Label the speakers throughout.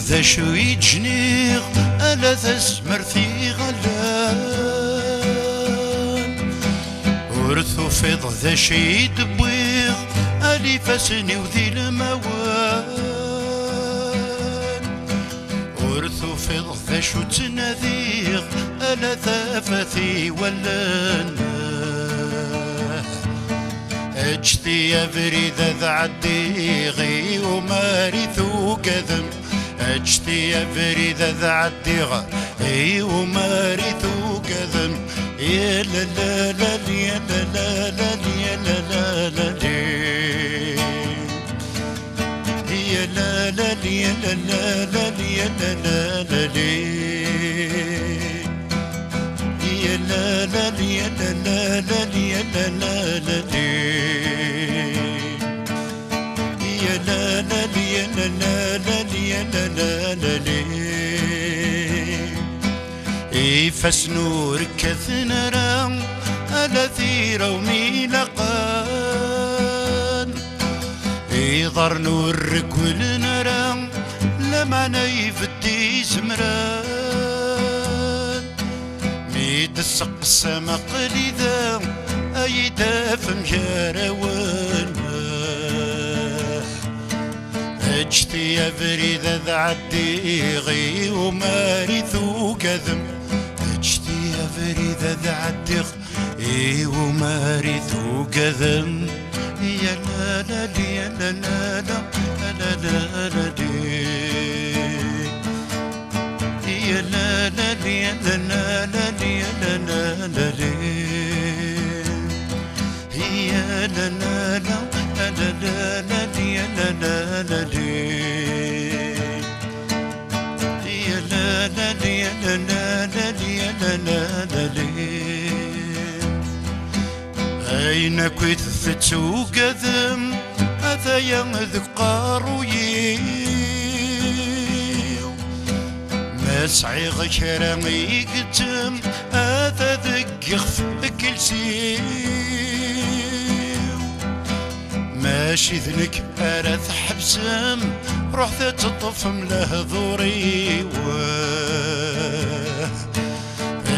Speaker 1: ذا شو يجنيغ ألا تزمرثي غلان ورثو فيض ذا شي دبويغ ألي فاسني وذي الموال ورثو فيض ذا شو تناديغ ألا ثافتي ولا اجتي يا فريدة ذا عديغي وماريثو قذم اجتي يا فريدة ذا عديغي وماريثو قذم يا لا لا لا يا لا لا لا يا لا لا لا يا لا لا يا لا لا لا يا لا لا لا يا لا لا يا لا لا لا يا لا لا لا يا لا لا يا لا لا لا يا لا لا لا إفاس نور كثنرا ألا ثيرا وميلقان إضر نور كل نرا لما يفدي زمران ميد السق السما قليدا أي داف مجاروان اجتي يا فريدة ذا عديغي وماريثو قذم اجتي يا فريدة ذا عديغي وماريثو قذم يا لا لا يا لا لا لا لا لا لا يا لا لا يا لا لا لا يا لا لا لا يا لا لا لا لا لا لا يا لا لا لا يا لا لا يا لا لا لا يا لا لا لا أين كنت تتوقذم هذا يا ذك قارويو ما سعي غشرامي قتم هذا ذك يخف كلسيو ماشي ذنك أرث حبسم روح تطف مله ذوري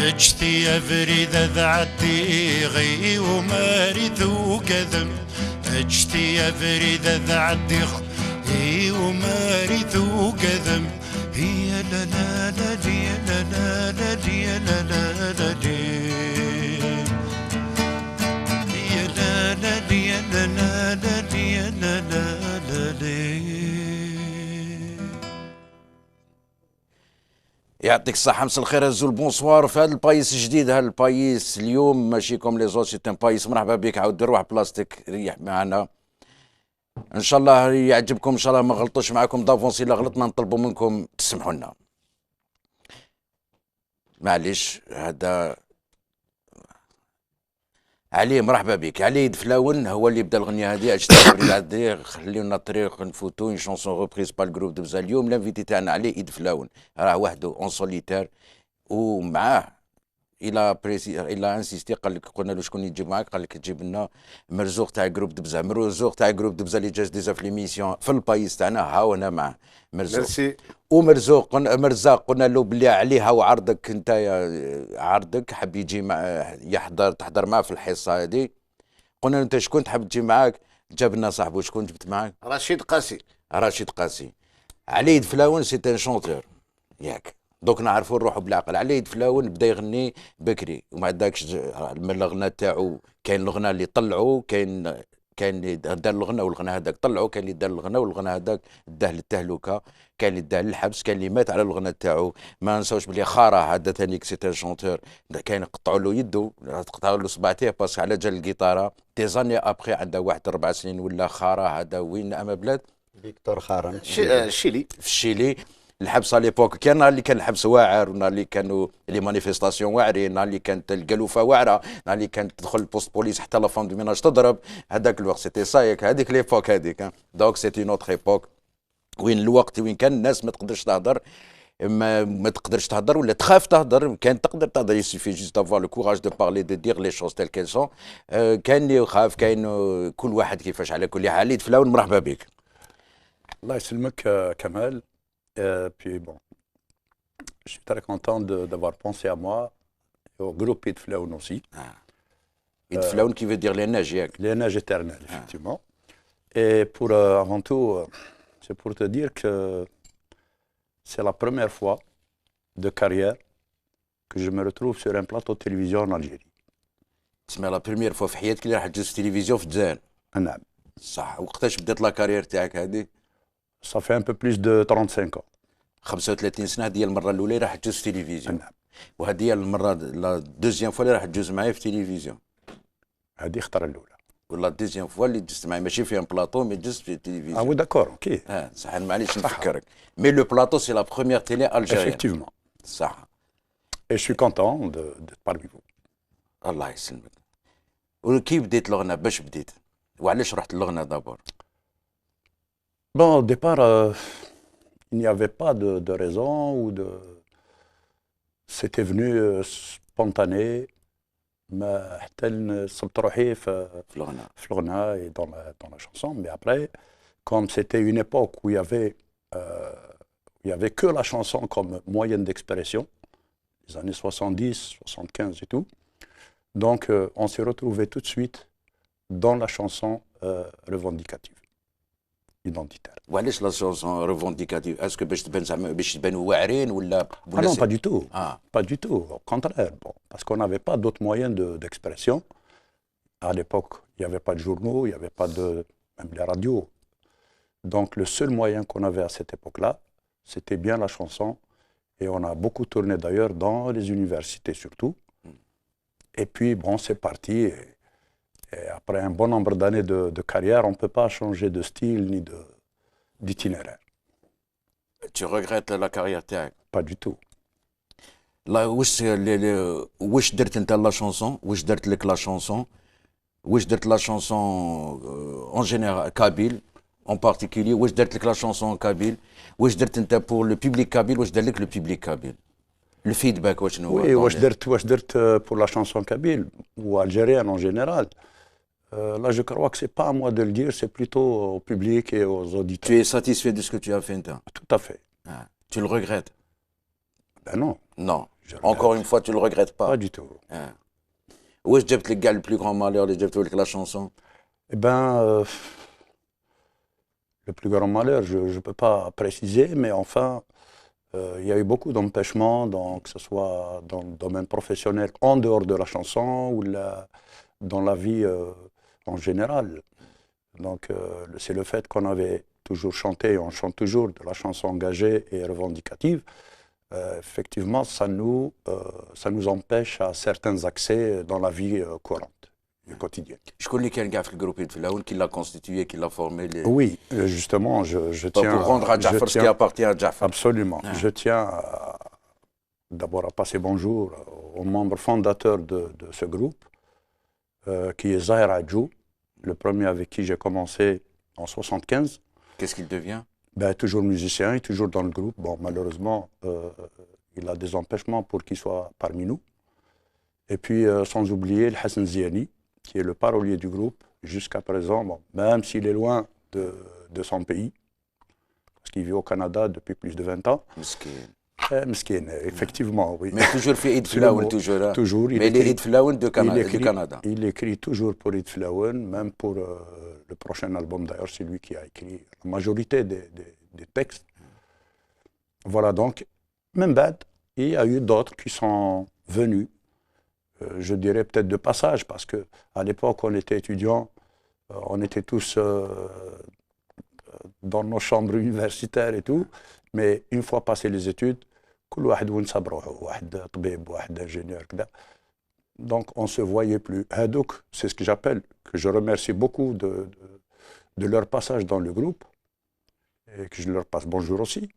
Speaker 1: اجتي يا فريدة ذا عديغي وماريثو قذم اجتي يا فريدة ذا عديغي وماريثو قذم هي لا لا لا لا لا لا لا لا لا لا يا لا لا لا لا لا لا لا لا لا.
Speaker 2: يعطيك الصحة، مساء الخير الزول، bonsoir في هذا البايس الجديد. هذا البايس اليوم ماشي comme les autres، c'est un بايس. مرحبا بك، عاود روح بلاصتك، ريح معنا. ان شاء الله يعجبكم، ان شاء الله ما غلطوش معكم d'avance. الا غلطنا نطلبوا منكم تسمحوا لنا، معليش. هذا علي، مرحبا بك. علي دفلاون هو اللي بدا الغنية هذه. عجبتني، خلينا الطريق نفوتو، une chanson reprise par groupe دبزا. اليوم l'invité تاعنا علي إدفلاون راه وحده en solitaire ومعاه il a insisté، قال لك، قلنا له شكون يجيب معاك؟ قال لك تجيب لنا مرزوق تاع groupe دبزا. مرزوق تاع groupe دبزا اللي جاز déjà في l'émission في البايس تاعنا، ها هو معاه مرزوق.
Speaker 3: ميرسي.
Speaker 2: ومرزوق مرزاق قلنا له بلي عليها وعرضك انت، عرضك حب يجي مع يحضر تحضر معاه في الحصة هذه. قلنا له انت شكون تحب تجي معاك؟ جاب لنا صاحبه. شكون جبت معاك؟
Speaker 3: رشيد قاسي.
Speaker 2: رشيد قاسي. علي دفلاون c'est un chanteur، ياك؟ دوك نعرفوا نروحوا بالعقل. علي دفلاون بدا يغني بكري وما داكش من الغنى تاعو. كاين الغنى اللي طلعوا، كاين اللي دار الغنى والغنى هذاك طلعوا، كاين اللي دار الغنى والغنى هذاك داه للتهلكه، كاين اللي داه للحبس، كاين اللي مات على الغنى تاعو. ما نساوش بلي خارا هذا ثاني c'est un chanteur، كاين قطعوا له يدو، قطعوا له صبعتيه parce que على جال الجيتاره. des années après، عنده واحد 4 سنين ولا خارا هذا وين اما بلاد؟
Speaker 4: فيكتور خارا.
Speaker 3: شيلي.
Speaker 2: في الشيلي. الحبس à l'époque كان نهار اللي كان الحبس واعر، ونهار اللي كانوا les manifestations واعرين، نهار اللي كانت القلوفه واعره، نهار اللي كانت تدخل ال poste police حتى la femme de ménage تضرب. هذاك الوقت c'était ça، ياك؟ هذيك l'époque هذيك. donc c'était une autre époque وين الوقت وين كان الناس ما تقدرش تهضر، ما تقدرش تهضر ولا تخاف تهضر. كان تقدر تهضر، il suffit juste d'avoir le courage de parler، de dire les choses telles qu'elles sont. كاين اللي يخاف، كاين كل واحد كيفاش. على كل حال، فلاون مرحبا بك.
Speaker 5: الله يسلمك كمال.
Speaker 3: Puis bon, je suis très content d'avoir pensé à moi et au groupe Ideflawen aussi.
Speaker 2: Ideflawen qui veut dire les neiges, ياك؟
Speaker 3: Les neiges éternelles, effectivement. Et pour, avant tout, c'est pour te dire que c'est la première fois de carrière que je me retrouve sur un plateau de télévision en Algérie.
Speaker 2: تسمى la première fois في حياتك اللي راح تجوز في التلفزيون في الجزائر؟
Speaker 3: نعم.
Speaker 2: صح، وقتاش بدات la carrière تاعك هذه؟
Speaker 3: Ça fait un peu plus de 35 ans.
Speaker 2: 35 سنه، هذه هي المره الاولى اللي راح تجوز في التلفزيون؟
Speaker 3: نعم.
Speaker 2: وهذه هي المره la deuxième fois اللي راح تجوز معايا في التلفزيون؟
Speaker 3: هذه الخطره الاولى.
Speaker 2: ولا deuxième fois اللي جزت معايا ماشي في un plateau, mais جزت في التلفزيون.
Speaker 3: Ah oui, d'accord, ok.
Speaker 2: اه صح، معليش نفكرك, mais le plateau, c'est la première télé algérienne.
Speaker 3: Effectivement.
Speaker 2: صح.
Speaker 3: Et je suis content d'être parmi vous.
Speaker 2: الله يسلمك. وكيف بديت الغنى؟ باش بديت؟ وعلاش رحت للغنى d'abord?
Speaker 3: Bon, au départ, il n'y avait pas de raison ou de. C'était venu spontané. ما حتى صبت روحي في
Speaker 2: في الغنى.
Speaker 3: في الغنى et dans la chanson. Mais après, comme c'était une époque où il y avait que la chanson comme moyen d'expression, les années 70, 75 et tout, donc on s'est retrouvé tout de suite dans la chanson revendicative, identitaire.
Speaker 2: وعلاش la chanson revendicative? Est-ce que باش تبان زعما باش تبانوا واعرين ولا
Speaker 3: Ah non, pas du tout.
Speaker 2: اه
Speaker 3: Pas du tout. Au contraire, bon, parce qu'on n'avait pas d'autres moyens d'expression. À l'époque, il n'y avait pas de journaux, il n'y avait pas de, même les radios. Donc le seul moyen qu'on avait à cette époque-là, c'était bien la chanson. Et on a beaucoup tourné d'ailleurs dans les universités surtout. Et puis bon, c'est parti. Et après un bon nombre d'années de carrière, on ne peut pas changer de style ni d'itinéraire.
Speaker 2: Tu regrettes la carrière تاعك?
Speaker 3: Pas du tout.
Speaker 2: لا واش واش درت انت la chanson؟ واش درت لك la chanson؟ واش درت la chanson en général, kabyle en particulier? واش درت لك la chanson kabyle؟ واش درت انت pour le public kabyle؟ واش دار لك le public kabyle, le feedback واش هو؟
Speaker 3: Oui, واش درت pour la chanson kabyle ou algérienne en général. Là, je crois que c'est pas à moi de le dire, c'est plutôt au public et aux auditeurs.
Speaker 2: Tu es satisfait de ce que tu as fait, انت?
Speaker 3: Tout à fait.
Speaker 2: Ah. Tu le regrettes?
Speaker 3: Ben non.
Speaker 2: Non.
Speaker 3: Je regrette.
Speaker 2: Encore une fois, tu le regrettes pas?
Speaker 3: Pas du tout.
Speaker 2: Ah. واش جابت لك كاع le plus grand malheur اللي جابته لك la chanson?
Speaker 3: Eh ben, le plus grand malheur, je ne peux pas préciser, mais enfin, il y a eu beaucoup d'empêchements, donc, que ce soit dans le domaine professionnel, en dehors de la chanson, ou dans la vie en général. Donc, c'est le fait qu'on avait toujours chanté, et on chante toujours de la chanson engagée et revendicative. Effectivement, ça nous empêche à certains accès dans la vie courante et quotidienne.
Speaker 2: شكون اللي كان كاع في le groupe Ideflawen, qui l'a constitué, qui l'a formé, les
Speaker 3: Oui, justement, je tiens.
Speaker 2: Pour rendre à
Speaker 3: Je
Speaker 2: Jafar ce qui appartient à Jafar.
Speaker 3: Absolument.
Speaker 2: Ah.
Speaker 3: Je tiens d'abord à passer bonjour aux membres fondateurs de ce groupe, qui est Zahir Adjou, le premier avec qui j'ai commencé en 75.
Speaker 2: Qu'est-ce qu'il devient?
Speaker 3: Ben, toujours musicien et toujours dans le groupe. Bon, malheureusement, il a des empêchements pour qu'il soit parmi nous. Et puis, sans oublier le Hassan Ziani, qui est le parolier du groupe jusqu'à présent, bon, même s'il est loin de son pays, parce qu'il vit au Canada depuis plus de 20 ans.
Speaker 2: مسكين.
Speaker 3: مسكين, effectivement, oui.
Speaker 2: Mais toujours في Ideflawen, toujours, hein.
Speaker 3: Toujours.
Speaker 2: Mais il est Ideflawen de
Speaker 3: Il
Speaker 2: Canada,
Speaker 3: écrit,
Speaker 2: du Canada.
Speaker 3: Il écrit toujours pour Ideflawen, même pour le prochain album d'ailleurs, c'est lui qui a écrit la majorité des textes. Voilà donc, من بعد, il y a eu d'autres qui sont venus, je dirais peut-être de passage, parce qu'à l'époque, on était étudiants, on était tous dans nos chambres universitaires et tout, mais une fois passé les études, كل واحد وين صاب روحه، واحد طبيب، واحد ingénieur كذا. Donc on ne se voyait plus. هادوك, c'est ce que j'appelle, que je remercie beaucoup de leur passage dans le groupe, et que je leur passe bonjour aussi.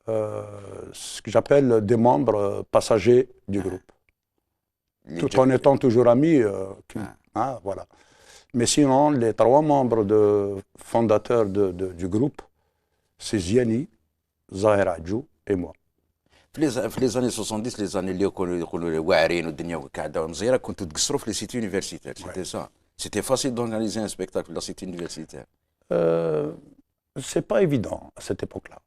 Speaker 3: Ce que j'appelle des membres passagers du groupe. Tout en étant toujours amis. Hein, voilà. Mais sinon, les trois membres fondateurs du groupe, c'est Ziani, Zahir Adjou et moi.
Speaker 2: في les années 70, les années اللي يقولوا يقولوا واعرين والدنيا قاعده مزيره، كنتوا تقصروا في les cités universitaires, c'était ça? C'était facile d'organiser un spectacle la cité universitaire?
Speaker 3: C'est pas évident à cette époque-là.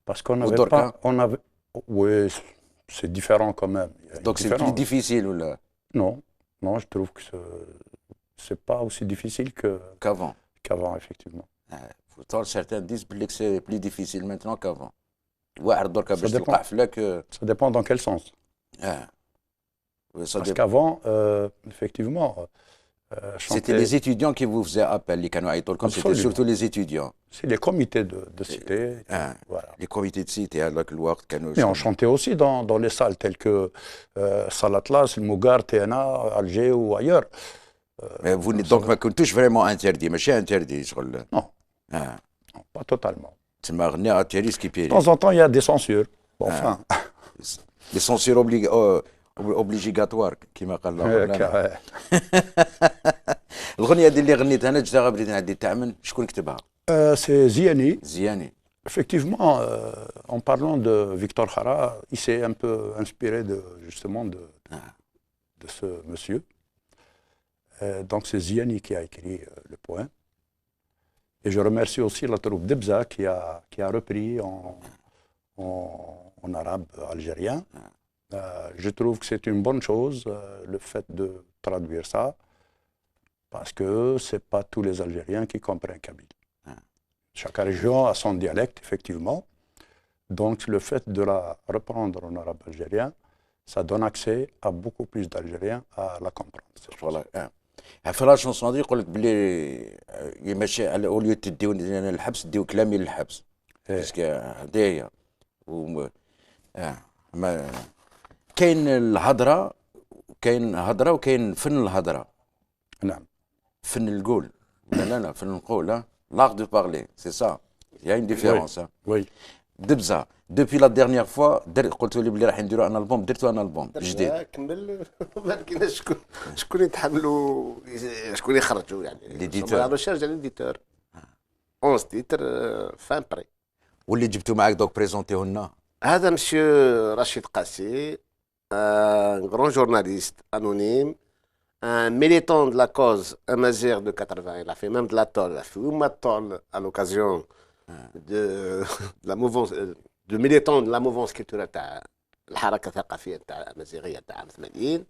Speaker 3: Parce qu'on n'avait pas. On avait, oui, c'est différent quand même.
Speaker 2: Donc c'est plus difficile ولا؟
Speaker 3: Non, non, je trouve que c'est pas aussi difficile que
Speaker 2: qu'avant.
Speaker 3: Qu'avant, effectivement.
Speaker 2: Pourtant, certains disent que c'est plus difficile maintenant qu'avant. واعر دركا باش تلقى حفلك.
Speaker 3: Ça dépend dans quel sens.
Speaker 2: Ah.
Speaker 3: Ça Parce qu'avant, effectivement,
Speaker 2: c'était les étudiants qui vous faisaient appel, اللي كانوا يعيطوا لكم, c'était surtout les étudiants.
Speaker 3: C'est les comités de cité.
Speaker 2: Voilà. Les comités de cité, هذاك الوقت كانوا.
Speaker 3: Mais on chantait aussi dans les salles telles que Salle Atlas, le Mougar, TNA, Alger ou ailleurs.
Speaker 2: Mais vous donc ما كنتوش vraiment interdit, ماشي interdit شغل.
Speaker 3: Non. Non, pas totalement.
Speaker 2: تسمى غني à risques et
Speaker 3: De temps en temps, il y a des censures. Bon, enfin.
Speaker 2: Les censures obligatoires كما قال الله. الغنية دي اللي غنيتها انا جدا بديت نعدي تاع من شكون كتبها؟
Speaker 3: C'est Ziani.
Speaker 2: Ziani.
Speaker 3: Effectivement, en parlant de Victor Jara, il s'est un peu inspiré de, justement de ce monsieur. Donc c'est Ziani qui a écrit le poème. Et je remercie aussi la troupe Debza qui a repris en arabe algérien. Je trouve que c'est une bonne chose, le fait de traduire ça, parce que ce n'est pas tous les Algériens qui comprennent kabyle. Chaque région a son dialecte, effectivement. Donc le fait de la reprendre en arabe algérien, ça donne accès à beaucoup plus d'Algériens à la comprendre.
Speaker 2: Voilà. في la chanson هذه يقول لك بلي ماشي au lieu تديوني للحبس ديو كلامي للحبس parce que هذه هي ما كاين الهضره، كاين هضره وكاين فن الهضره.
Speaker 3: نعم.
Speaker 2: فن القول، لا لا لا، فن القول، l'art de parler, c'est ça, il y a une différence.
Speaker 3: Oui.
Speaker 2: دبزه depuis la dernière fois قلت لي بلي راح نديرو un album، درتو un album جديد؟
Speaker 4: كمل، ما لقيناش شكون يتحملوا، شكون يخرجوا يعني.
Speaker 2: L'éditeur.
Speaker 4: Recherche l'éditeur, 11 titres fin prêts.
Speaker 2: واللي جبتو معاك دوك présentez لنا.
Speaker 4: هذا monsieur رشيد قاسي, un grand journaliste anonyme, un militant de la cause amazigh de 80. Il a fait même de la tôle, il a fait une tôle à l'occasion de la mouvance, de militant de la mouvance culturelle تاع الحركة الثقافية تاع الأمازيغية تاع عام 80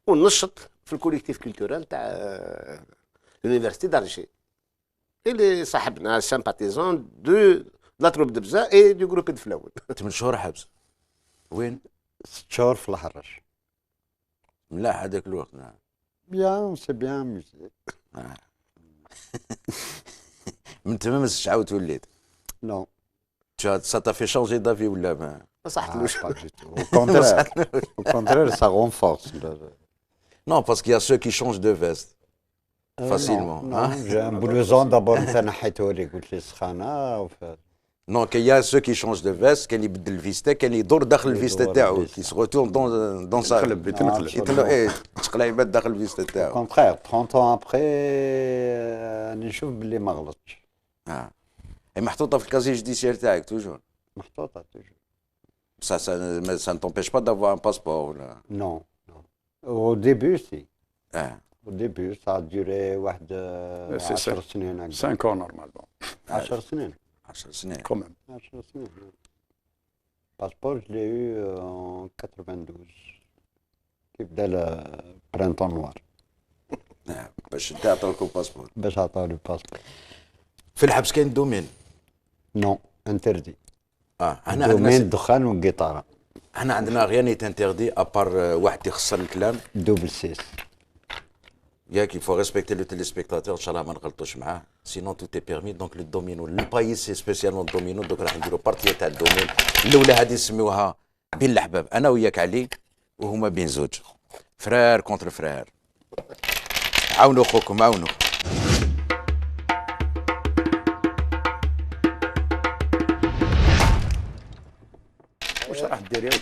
Speaker 4: ونشط في ال collectif culturel تاع l'université d'Alger. اللي صاحبنا sympathisant de la troupe Debza et du groupe Ideflawen.
Speaker 2: 8 شهور حبس وين؟
Speaker 5: 6 شهور في الحراش.
Speaker 2: ملاح هذاك الوقت، نعم.
Speaker 5: Bien, s'est bien amusé.
Speaker 2: من تما ما زدتش عاود وليت؟
Speaker 5: Non.
Speaker 2: Ça t'a fait changer d'avis ولا ما؟
Speaker 4: ما صحتلوش.
Speaker 5: Ah, pas du tout. Au contraire, au contraire, ça renforce.
Speaker 2: Non, parce qu'il y a ceux qui changent de veste facilement.
Speaker 5: Non,
Speaker 2: hein.
Speaker 5: non, j'ai un blouson d'abord انت نحيته لي قلت لي سخانه
Speaker 2: Non, qu'il y a ceux qui changent de veste, كاين اللي يبدل الفيستا، كاين اللي يدور داخل الفيستا
Speaker 5: يدور
Speaker 2: تاعو،
Speaker 5: الفيستا.
Speaker 2: Qui se retourne dans sa
Speaker 3: يتقلب يتنقلب.
Speaker 2: يتنقلب، ايه تقلب داخل الفيستا
Speaker 5: Au
Speaker 2: تاعو.
Speaker 5: Contraire, 30 ans après, راني نشوف باللي ما غلطتش.
Speaker 2: اه هي محطوطه في ال casier judiciaire تاعك toujours؟
Speaker 5: محطوطه toujours.
Speaker 2: Ça ne t'empêche pas d'avoir un passeport ولا؟
Speaker 5: Non, non. Au début, si.
Speaker 2: اه
Speaker 5: Au début, ça a duré واحد
Speaker 3: C'est
Speaker 5: 10 سنين هكذا.
Speaker 3: 5 ans normalement,
Speaker 5: 10 سنين.
Speaker 2: 10 سنين.
Speaker 3: Quand même.
Speaker 5: 10 سنين. Passeport, je l'ai eu en 92. كي بدا ال printemps noir.
Speaker 2: نعم باش انت عطاوك passeport.
Speaker 5: باش عطاولي passeport.
Speaker 2: في الحبس كاين دومين؟
Speaker 5: Non, interdit.
Speaker 2: اه هنا عندنا
Speaker 5: دومين الدخان والقيطاره.
Speaker 2: هنا عندنا rien n'est interdit à part واحد يخسر الكلام.
Speaker 5: Double six.
Speaker 2: ياك il faut respecter le téléspectateur، ان شاء الله ما نغلطوش معاه, sinon tout est permis. Donc le domino, le pays, c'est spécialement domino. Donc راح نديرو partie تاع الدومين الاولى هذه نسميوها بين الاحباب، انا وياك علي وهما بين زوج frère contre frère. عاونوا خوكم عاونوا.
Speaker 3: واش راح دير يا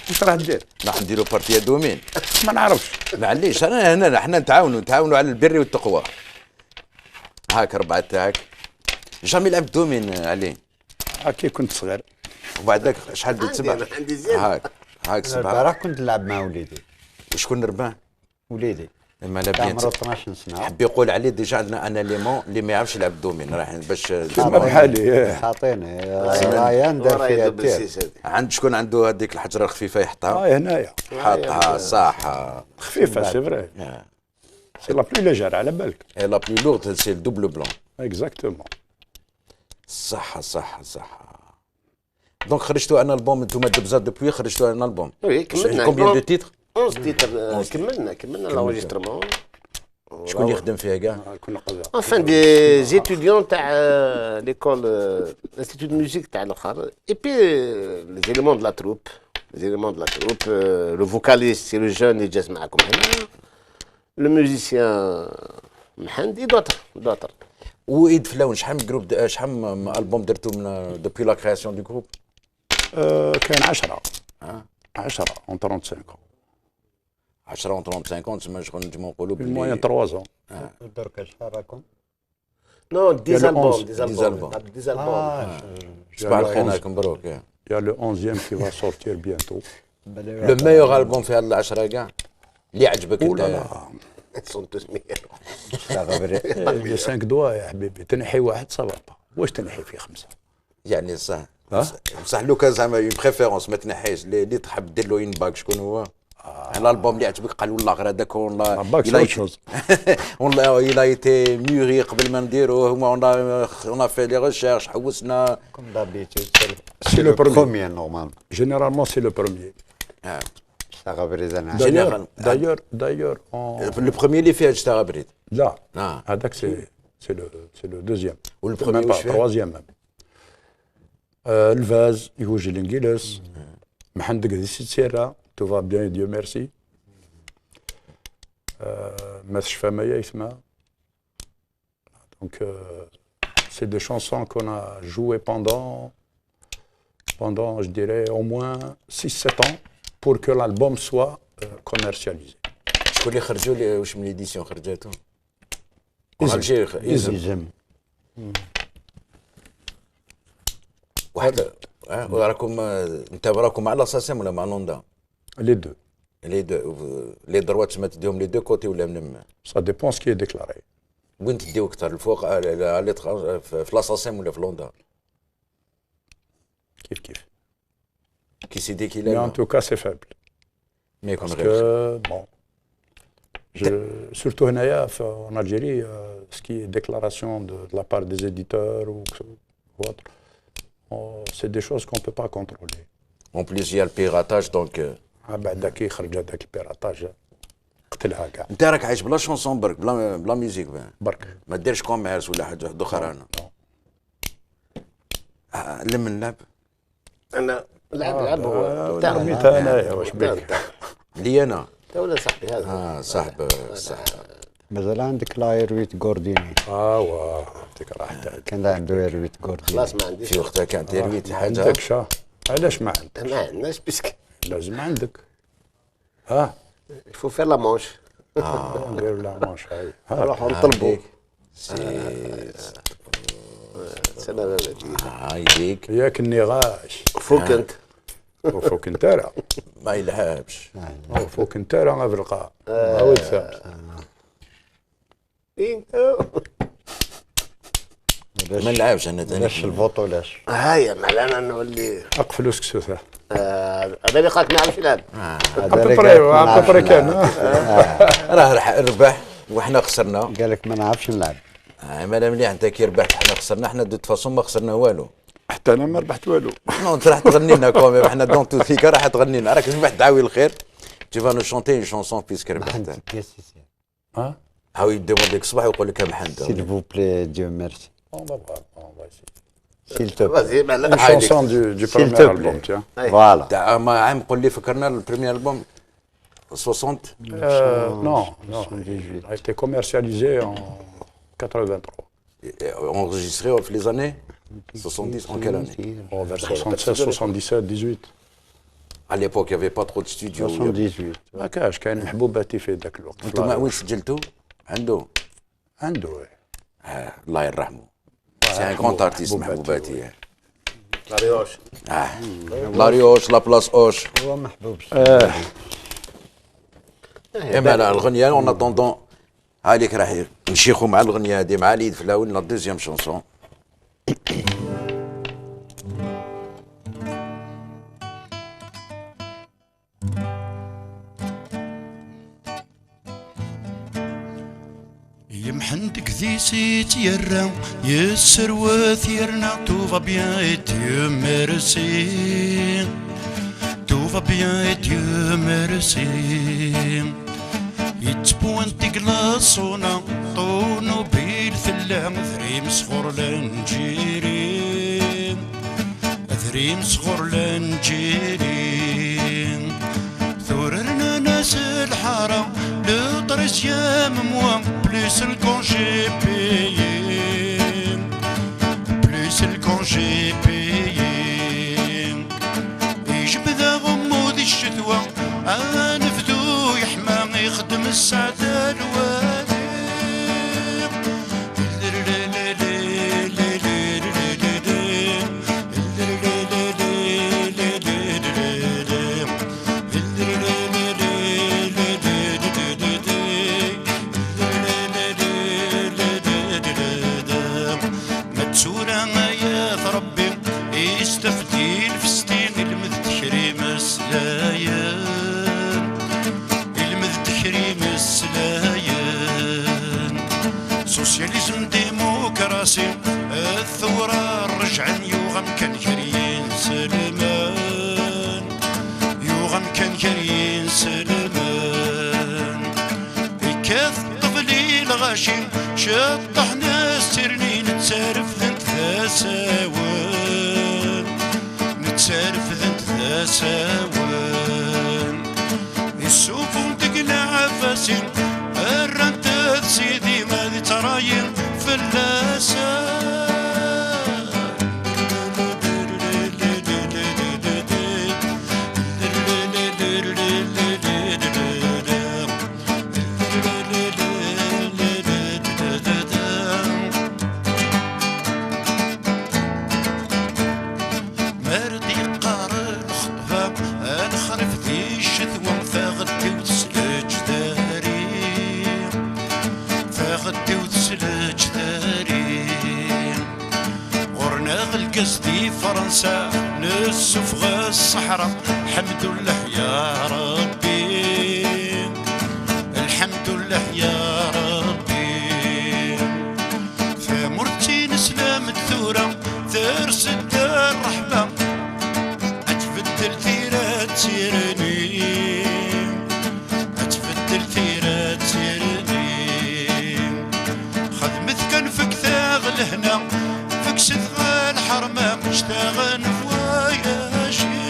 Speaker 3: واش راح دير؟
Speaker 2: راح نديرو partie دومين.
Speaker 3: ما نعرفش.
Speaker 2: معليش، انا هنا حنا نتعاونوا على البر والتقوى. هاك ربعه تاعك. Jamais لعبت دومين علي؟
Speaker 3: كي كنت صغير.
Speaker 2: وبعد ذاك شحال درت؟ سبعه.
Speaker 4: عندي عندي زين.
Speaker 2: هاك هاك سبعه.
Speaker 5: البارح كنت نلعب مع وليدي.
Speaker 2: وشكون ربح؟
Speaker 5: وليدي.
Speaker 2: ما لا bien.
Speaker 5: عمره 12 سنه.
Speaker 2: حب يقول عليه déjà عندنا un élément اللي ما يعرفش يلعب دومين راح باش
Speaker 3: ما بحالي إيه.
Speaker 5: خاطيني رايان دار
Speaker 4: وراي
Speaker 5: فيها
Speaker 4: double
Speaker 5: tir.
Speaker 4: six هذه.
Speaker 2: عند شكون عنده هذيك الحجره الخفيفه يحطها؟
Speaker 3: هاي هنايا.
Speaker 2: حاطها صح.
Speaker 3: خفيفه, c'est vrai, c'est la plus légère على بالك.
Speaker 2: Et la plus lourde, c'est le double blanc.
Speaker 3: Exactement.
Speaker 2: صح. Donc خرجتوا un album انتم دبزات depuis خرجتوا un album.
Speaker 4: Oui, كملنا.
Speaker 2: Combien de titres?
Speaker 4: 11 titres. كملنا l'enregistrement.
Speaker 2: شكون اللي يخدم فيها كاع؟
Speaker 3: كنا قبل.
Speaker 4: Enfin, des étudiants تاع l'école, l'institut de musique تاع الاخر, et puis les éléments de la troupe, les éléments de la troupe, le vocaliste, c'est le jeune اللي جاز معاكم هنا, le musicien محمد et d'autres.
Speaker 2: وإيد فلاون شحال من groupe, شحال من البوم درتو من depuis la création du groupe?
Speaker 3: كاين 10 10 en 35.
Speaker 2: 10 en 35, تسمى شغل نجمو نقولوا
Speaker 3: Une moyenne 3 ans.
Speaker 5: درك شحال راكم؟
Speaker 4: Non, 10
Speaker 3: le
Speaker 4: albums.
Speaker 3: 11.
Speaker 4: 10
Speaker 2: 10
Speaker 4: albums.
Speaker 2: albums.
Speaker 4: 10 albums.
Speaker 5: آه.
Speaker 2: صباح الخير لكم مبروك.
Speaker 3: Il y a le 11e qui va sortir bientôt.
Speaker 2: Le meilleur album في هاد العشرة كاع اللي عجبك
Speaker 3: Oh là
Speaker 2: انت؟
Speaker 3: là.
Speaker 4: Ils sont tous meilleurs.
Speaker 3: Les 5 doigts يا حبيبي, تنحي واحد ça va pas, واش تنحي فيه خمسه؟
Speaker 2: يعني صح.
Speaker 3: ها؟
Speaker 2: بصح لو كان زعما une préférence ما تنحيش اللي تحب دير له une bague, شكون هو؟ الالبوم اللي عجبك قال والله غير هذاك والله
Speaker 3: bague, c'est autre chose.
Speaker 2: والله il a été mûri قبل ما نديروه هما on fait les recherches حوسنا.
Speaker 5: Comme d'habitude.
Speaker 3: C'est le premier.
Speaker 5: Premier normalement.
Speaker 3: Généralement, c'est le premier.
Speaker 5: اشتغل انا.
Speaker 3: D'ailleurs, d'ailleurs,
Speaker 2: Le premier اللي فيها اشتغل بريد.
Speaker 3: لا.
Speaker 2: آه.
Speaker 3: هذاك c'est le deuxième.
Speaker 2: وال premier
Speaker 3: Même pas,
Speaker 2: واش فيه؟
Speaker 3: troisième même. الفاز يوجي الانجليز محندق ذي سيرا, tout va bien, Dieu merci. ما تشفى ما يسمع. Donc c'est des chansons qu'on a jouées pendant, je dirais, au moins 6-7 ans pour que l'album soit commercialisé.
Speaker 2: شكون اللي خرجوا لي واش من l'édition خرجاتو؟
Speaker 3: إزم.
Speaker 2: Algérie.
Speaker 3: إزم.
Speaker 5: إزم.
Speaker 2: واحد وراكم انت راكم مع la SACEM ولا مع l'ONDA؟
Speaker 3: Les deux.
Speaker 2: Les deux, les droits تسمى تديهم les deux côtés ولا من
Speaker 3: Ça dépend ce qui est déclaré.
Speaker 2: وين تديو اكثر الفوق في la SACEM ولا في l'ONDA؟
Speaker 3: كيف كيف.
Speaker 2: كي سيدي كي
Speaker 3: Mais
Speaker 2: لا
Speaker 3: en tout cas, c'est faible.
Speaker 2: ما يكون
Speaker 3: Parce
Speaker 2: غير
Speaker 3: que, bon, surtout هنايا en Algérie, ce qui est déclaration de la part des éditeurs ou autre, c'est des choses qu'on ne peut pas contrôler.
Speaker 2: En plus, il y a le piratage, donc
Speaker 3: آه، بعد كي يخرج هذاك ال piratage قتلها كاع.
Speaker 2: انت راك عايش بلا chanson برك بلا musique بقى.
Speaker 3: برك.
Speaker 2: ما ديرش commerce ولا حاجه واحده اخرى انا
Speaker 3: Non.
Speaker 2: لمن نلعب؟
Speaker 4: انا لعب لعب هو انت
Speaker 3: رميتها انايا واش بك؟
Speaker 4: انت
Speaker 2: لي انا؟
Speaker 4: انت ولا صاحبي هذا.
Speaker 2: اه صاحب صح.
Speaker 5: مازال عندك la R8 Gordini؟
Speaker 3: اه واه يعطيك راحتك.
Speaker 5: كان عنده R8 Gordini.
Speaker 4: خلاص ما عنديش.
Speaker 2: في وقتها كانت R8 حاجه.
Speaker 3: عندك شا علاش ما عندك؟
Speaker 4: ما عندناش parce que
Speaker 3: لازم عندك ها.
Speaker 4: Il faut faire la manche.
Speaker 3: ندير la manche هاي ها.
Speaker 4: نروحوا نطلبوا.
Speaker 2: c'est
Speaker 4: سنة
Speaker 2: هاي ديك.
Speaker 3: ياك النغاش.
Speaker 4: فوق انت.
Speaker 3: وفوق انت راه
Speaker 2: ما يلعبش.
Speaker 3: فوق انت راه في القاع عاود فهمت.
Speaker 4: انت
Speaker 2: ما نلعبش انا ثاني.
Speaker 5: لاش ال vote ولاش؟
Speaker 4: هيا ما انا نولي
Speaker 3: اقفلوا سكسوثه.
Speaker 4: هذا اللي قالك ما يعرفش يلعب.
Speaker 5: هذا
Speaker 3: à peu
Speaker 5: اللي
Speaker 3: près
Speaker 5: قالك ما
Speaker 3: à peu près
Speaker 5: نعرفش
Speaker 3: كان
Speaker 5: نلعب.
Speaker 2: راه ربح وحنا خسرنا.
Speaker 5: قال لك ما نعرفش نلعب.
Speaker 2: آه مالا مليح انت كي ربحت حنا خسرنا, حنا de toute façon ما خسرنا والو.
Speaker 3: حتى انا ما ربحت والو.
Speaker 2: Non, انت راح تغني لنا quand même, حنا dans tous les cas راح تغني لنا, راك ربحت دعاوي الخير, tu vas nous chanter une chanson puisque ربحت.
Speaker 3: ها.
Speaker 2: هاو يدومونديك الصباح ويقول لك يا محمد.
Speaker 5: S'il vous plaît, Dieu merci.
Speaker 3: On va voir, on va essayer.
Speaker 5: S'il te plaît.
Speaker 4: Vas-y, ما
Speaker 3: Une
Speaker 4: لا
Speaker 3: chanson du
Speaker 5: S'il
Speaker 3: premier
Speaker 5: te plaît.
Speaker 3: album, tiens.
Speaker 5: Voilà.
Speaker 2: تاع ما عام قول لي فكرنا ال premier album 60
Speaker 3: Non, non, il a été commercialisé en 83.
Speaker 2: Enregistré في les années 70, en quelle année?
Speaker 3: Oh, vers 76, 77, 18.
Speaker 2: À l'époque, il n'y avait pas trop de studios.
Speaker 5: 78.
Speaker 3: ما كاش كاين محبوباتي في ذاك الوقت.
Speaker 2: انتم وين سجلتوا؟ عنده؟
Speaker 3: عنده إيه.
Speaker 2: آه الله يرحمه, c'est un grand artiste محبوباتي.
Speaker 4: لاريوش.
Speaker 2: اه لاريوش la place Hoche.
Speaker 5: هو محبوب.
Speaker 3: آه.
Speaker 2: اما لا الغنية en attendant هاليك راح نشيخوا مع الغنية هذه مع علي إدفلاون la deuxième chanson.
Speaker 1: يمحندك ذي سيت يرا يسر وثيرنا tout va bien et Dieu merci, tout va bien et Dieu merci. يتبوان تقلاصونا طونوبيل ثلا ذريم صغر لنجيري ذريم صغر لنجيري ثوررنا ناس الحارة le treizième mois plus le congé payé, plus le congé payé. يجبد غموذ الشتوى نفدو يحمى يخدم السعادة الوالي. متسورة يا ربي يستفدي الفستين المذ السلايان المذ تكريم السلايان. socialisme démocratie الثورة رجعن يوغم كان كريين سلمان يوغم كان كريين سلمان. يكاث طفلي الغاشم شطح ناس ترني نتسارف ذنت ذا ساوان نتسارف ذنت ذا ساوان. السوفون تقلع عفاسين الرنت سيدي ما ذي تراين فلاسان. مردي قار الخطبة الخرف ذي الشثوة فغدي وتسلج داري فغدي وتسلج داري. غرنا غلقز دي فرنسا نسفغ الصحراء الحمد لله يا ربي الحمد لله يا ربي. ثمرتي نسلام الثورة ثرس الدار رحمة أتفدل ثيرات سيرني أتفدل ثيرات سيرني. خدمت كان فك ثاغ لهنا فك ستغ الحرمة اشتغل فوايا شيم.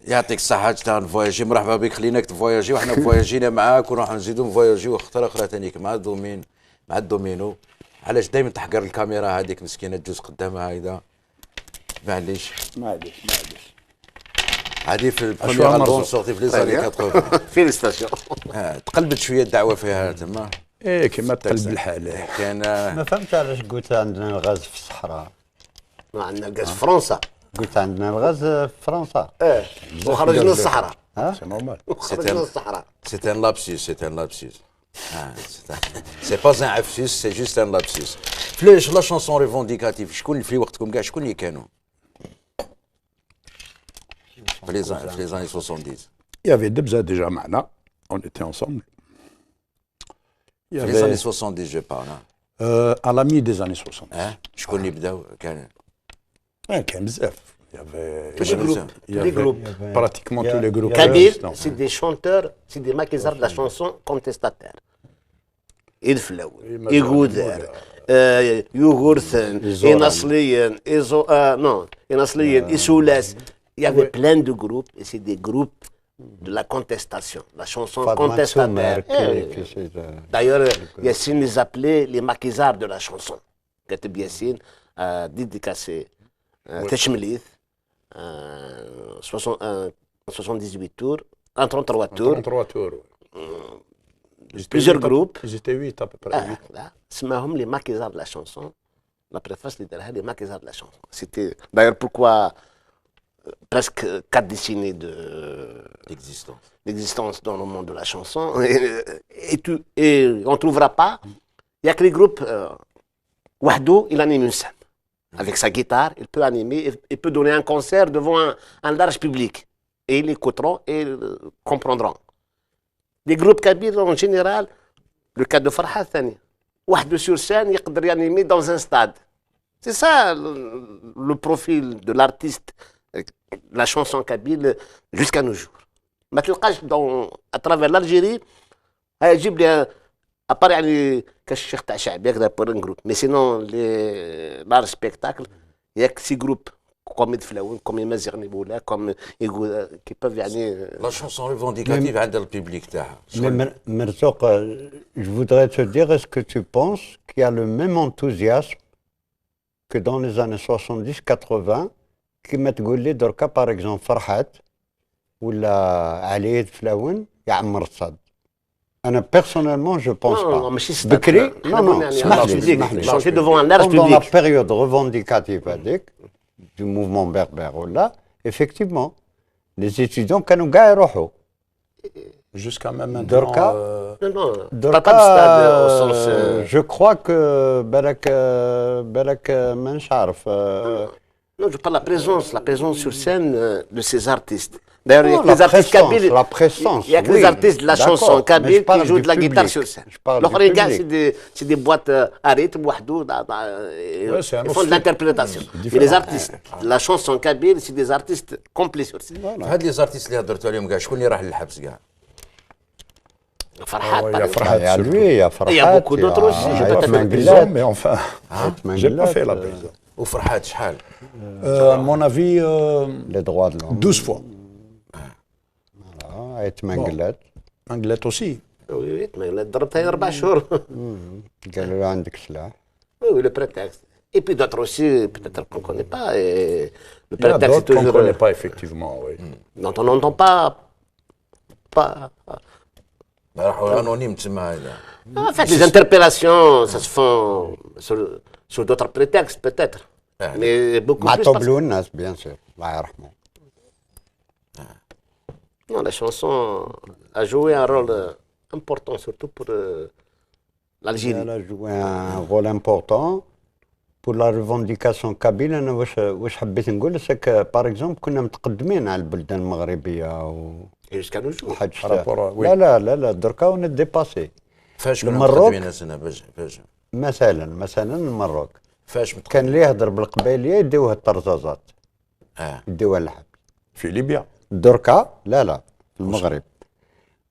Speaker 2: يعطيك الصحة تاع نفواياجي، مرحبا بك، خليناك تفواياجي وحنا فواياجينا معاك ونروح نزيدو نفواياجيو خطرة أخرى تانيك مع الدومين مع الدومينو. علاش دايما تحقر الكاميرا هذيك مسكينة تجوز قدامها هكذا؟ معليش
Speaker 3: معليش معليش.
Speaker 2: هذه في ال premier album sorti في les années 80.
Speaker 4: félicitations.
Speaker 2: تقلبت شوية الدعوة فيها تما.
Speaker 3: ايه كيما تقلب الحال.
Speaker 2: كان
Speaker 5: ما فهمت علاش قلت عندنا الغاز في الصحراء.
Speaker 4: ما عندنا الغاز في فرنسا.
Speaker 5: قلت عندنا الغاز في فرنسا.
Speaker 4: ايه وخرجنا للصحراء.
Speaker 3: c'est normal.
Speaker 4: وخرجنا للصحراء.
Speaker 2: c'est un lapsus, c'est un lapsus. c'est pas un عفسوس, c'est juste un lapsus. فلاش la chanson revendicative شكون في وقتكم كاع شكون اللي كانوا؟ في les années 70.
Speaker 3: Il y avait Debza déjà معنا, on était ensemble.
Speaker 2: Il y avait les années 70 je parle.
Speaker 3: À la mi des années 60.
Speaker 2: شكون اللي بداو كان؟
Speaker 3: كان بزاف. Il y avait
Speaker 4: tous les groupes, les groupes.
Speaker 3: Pratiquement tous les groupes.
Speaker 4: Kabyle, c'est des chanteurs, c'est des maquisards de la chanson contestataire. إدفلاون، إيغودار، يوغورثن، إناصليين، إيزو non، إناصليين، إيسولاس. Il y avait plein de groupes et c'est des groupes de la contestation, la chanson contestataire. D'ailleurs, Yassine les appelait les maquisards de la chanson. Kateb Yassine a dédicacé تشمليث 78 tours, un 33 tours.
Speaker 3: 33 tours.
Speaker 4: Plusieurs groupes.
Speaker 3: Ils étaient 8 à peu près.
Speaker 4: آه سماهم les maquisards de la chanson. La préface اللي دارها les maquisards de la chanson. C'était d'ailleurs pourquoi presque 4 décennies de
Speaker 2: d'existence.
Speaker 4: D'existence dans le monde de la chanson. Et on ne trouvera pas. Il y a que les groupes, وحدو, il anime une scène. Avec sa guitare, il peut animer, il peut donner un concert devant un large public. Et ils l'écouteront et ils comprendront. Les groupes kabyles, en général, le cas de Farhat ثاني, وحده sur scène, يقدر animer dans un stade. C'est ça le profil de l'artiste, la chanson kabyle jusqu'à nos jours. ما تلقاش dans à travers l'Algérie هيا جيب لي à part يعني كاش شيخ تاع شعبي هكذا pour un groupe, mais sinon les larges spectacles, y a que ces groupes comme Ideflawen, comme Imaziɣen Imoula, comme qui peuvent يعني
Speaker 2: La chanson revendicative عند ال public تاعها.
Speaker 5: Mais Merzouk, je voudrais te dire, est-ce que tu penses qu'il y a le même enthousiasme que dans les années 70-80 كما تقول لي دركا par exemple فرحات ولا علي إدفلاون يعمر الصاد? انا personnellement, je pense
Speaker 4: Non,
Speaker 5: pas.
Speaker 4: ماشي
Speaker 5: بكري, non non, اسمح لي اسمح لي.
Speaker 4: Chanter devant un large
Speaker 5: Pendant la
Speaker 4: public.
Speaker 5: Période revendicative هذيك du mouvement berbère ولا, effectivement, les étudiants كانوا كاع يروحوا.
Speaker 3: Jusqu'à même maintenant.
Speaker 5: دركا,
Speaker 4: Non, non,
Speaker 5: دركا
Speaker 4: pas de stade au sens
Speaker 5: je crois que بالك بالك مانيش عارف.
Speaker 4: Non, je parle de la présence sur scène de ces artistes. D'ailleurs, il y a
Speaker 5: Non,
Speaker 4: que les
Speaker 5: la
Speaker 4: artistes
Speaker 5: présence,
Speaker 4: kabyles.
Speaker 5: la présence,
Speaker 4: Il y a que
Speaker 5: oui,
Speaker 4: les artistes de la
Speaker 5: d'accord,
Speaker 4: chanson
Speaker 5: mais je
Speaker 4: kabyle qui
Speaker 5: parle
Speaker 4: jouent
Speaker 5: du
Speaker 4: de la guitare
Speaker 5: public.
Speaker 4: sur scène.
Speaker 5: Je parle du
Speaker 4: الآخرين كاع
Speaker 5: public.
Speaker 4: c'est des boîtes à rythme وحدو,
Speaker 3: Ouais, c'est un
Speaker 4: ils
Speaker 3: autre
Speaker 4: font de
Speaker 3: style.
Speaker 4: l'interprétation. Mais
Speaker 3: Différent.
Speaker 4: les artistes, la chanson kabyle, c'est des artistes complets sur scène.
Speaker 2: هاد les artistes اللي هضرتوا عليهم كاع شكون اللي راح للحبس كاع؟
Speaker 4: Farhat,
Speaker 3: Ouais,
Speaker 4: par
Speaker 3: il y a
Speaker 4: exemple.
Speaker 3: Farhat
Speaker 5: Il y a
Speaker 3: surtout.
Speaker 5: lui, il y a Farhat.
Speaker 4: Il y a beaucoup d'autres aussi,
Speaker 5: il y
Speaker 4: je
Speaker 5: a
Speaker 4: peux
Speaker 3: Pas fait la
Speaker 5: Menguellet.
Speaker 3: prison, mais enfin, j'ai pas
Speaker 5: Menguellet,
Speaker 3: fait la prison.
Speaker 2: وفرحات شحال؟
Speaker 3: À mon avis,
Speaker 5: Les droits de l'homme.
Speaker 3: 12 fois.
Speaker 5: Voilà, Aït Menguellet.
Speaker 3: Menguellet aussi.
Speaker 4: Oui, oui, mais ضربتها اربع شهور.
Speaker 5: قالوا له عندك سلاح.
Speaker 4: Oui, le prétexte. Et puis d'autres aussi, peut-être qu'on ne connaît pas. Et le
Speaker 3: Il y en a
Speaker 4: prétexte, c'est
Speaker 3: d'autres qu'on ne
Speaker 4: toujours
Speaker 3: connaît pas, effectivement. Oui.
Speaker 4: Dont on n'entend pas. Pas.
Speaker 2: راحوا anonymes تسمى هذا.
Speaker 4: En fait, les interpellations, ça se font sur d'autres prétextes, peut-être.
Speaker 2: Ah.
Speaker 4: Mais beaucoup plus.
Speaker 5: معطوب الوناس bien sûr, الله يرحمه.
Speaker 4: Non, la chanson a joué un rôle important, surtout pour l'Algérie.
Speaker 5: Elle a joué un rôle important pour la revendication kabyle. انا واش حبيت نقول, c'est que par exemple كنا متقدمين على البلدان المغربيه و
Speaker 4: Et jusqu'à nos jours.
Speaker 5: حاجة.
Speaker 3: Par rapport à- oui.
Speaker 5: لا لا لا لا, دركا on est dépassés.
Speaker 2: فاش كنا
Speaker 5: المروك.
Speaker 2: متقدمين سنة باش
Speaker 5: مثلا المروك
Speaker 2: فاش متقدمين؟
Speaker 5: كان اللي يهضر بالقبائليه يديوه الطرزازات يديوه الحبس.
Speaker 3: في ليبيا.
Speaker 5: دركا لا لا, في المغرب.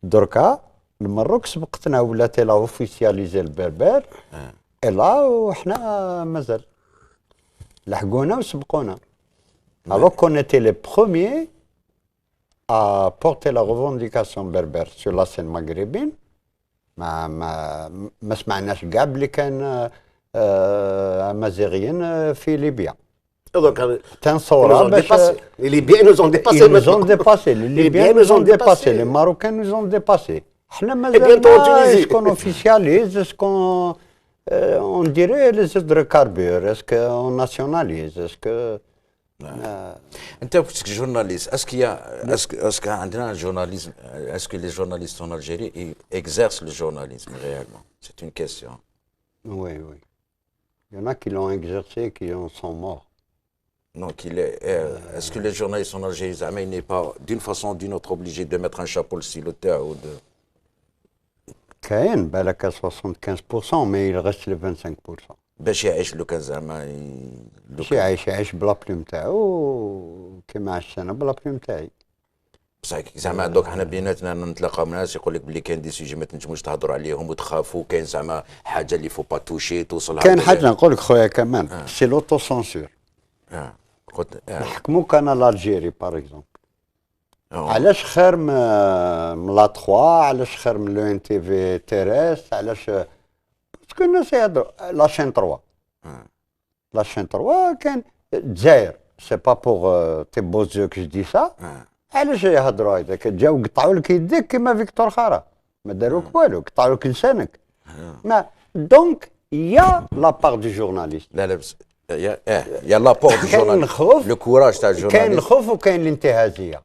Speaker 5: دركا المروك سبقتنا ولات elle a officialisé ال berbère là وحنا مازال لحقونا وسبقونا, alors qu'on était les premiers à porter la revendication berbère sur la scène maghrébine. ما سمعناش كاع بلي كان امازيغيين في ليبيا.
Speaker 4: Donc,
Speaker 5: تنصورها باش
Speaker 4: Les Libyens nous ont dépassés.
Speaker 5: Ils nous ont dépassés. Les Libyens nous ont dépassés. Les Marocains nous ont dépassés. احنا مازال, est-ce qu'on officialise, est-ce qu'on on dirait les hydrocarbures, est-ce qu'on nationalise, est-ce que
Speaker 2: انت parce que journaliste, est-ce qu'il y a est-ce que عندنا journalisme, est-ce que les journalistes en Algérie exercent le journalisme réellement? C'est une question.
Speaker 5: Oui. Il y en a qui l'ont exercé et qui en sont morts.
Speaker 2: Non, qu'il est, est-ce que les journalistes en Algérie, زعما, il n'est pas d'une façon ou d'une autre obligé de mettre un chapeau le stylo تاعو de
Speaker 5: كاين بالك 75%, mais il reste les 25%.
Speaker 2: باش يعيش لو كان زعما
Speaker 5: باش يعيش, يعيش ب la plume تاعو كيما عشت انا ب la plume تاعي.
Speaker 2: بصح زعما دوك حنا بيناتنا نتلاقاو مع ناس يقول لك بلي كاين des sujets ما تنجموش تهضروا عليهم وتخافوا, كاين زعما حاجه اللي faut pas toucher توصلها.
Speaker 5: كاين حاجه نقول لك خويا كمان, c'est l'autocensure.
Speaker 2: اه قلت
Speaker 5: نحكمو Canal Algérie par exemple. علاش خير من la 3? علاش خير من l'ENTV terrestre? علاش? Parce que الناس يهضروا la chaîne 3, la chaîne 3 كان الجزائر. c'est pas pour tes beaux yeux que je dis ça. علاش يهضروا هكذاك؟ جاو قطعوا لك يديك كيما فيكتور خارا، ما داروك والو، قطعوا لك لسانك. ما donc y a la part du journaliste.
Speaker 2: لا لا، بس y a l'apport du
Speaker 5: كاين
Speaker 2: journaliste.
Speaker 5: الخوف.
Speaker 2: le courage تاع
Speaker 5: كاين
Speaker 2: ال journaliste.
Speaker 5: الخوف وكاين الانتهازيه.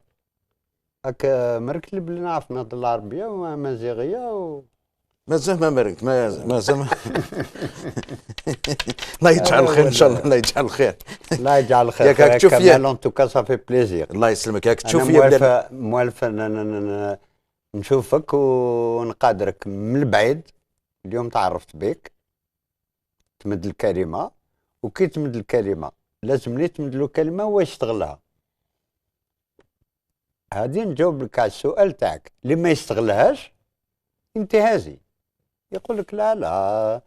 Speaker 5: هاك مركت بلي نعرف نهضر العربية وامازيغيه و
Speaker 2: مازال ما مرقت، مازال ما. الله يجعل الخير ان شاء الله، الله يجعل الخير.
Speaker 5: الله يجعل الخير.
Speaker 2: ياك راك تشوف فيا.
Speaker 5: كمال، en tout cas ça fait plaisir.
Speaker 2: الله يسلمك، ياك
Speaker 5: انا
Speaker 2: تشوف فيا بلا
Speaker 5: موالفه موالفه نشوفك ونقادرك من البعيد. اليوم تعرفت بك. تمد الكلمه، وكي تمد الكلمة لازم لي تمد له كلمة هو يستغلها. هذه نجاوب لك على السؤال تاعك. اللي ما يستغلهاش انتهازي، يقول لك لا لا،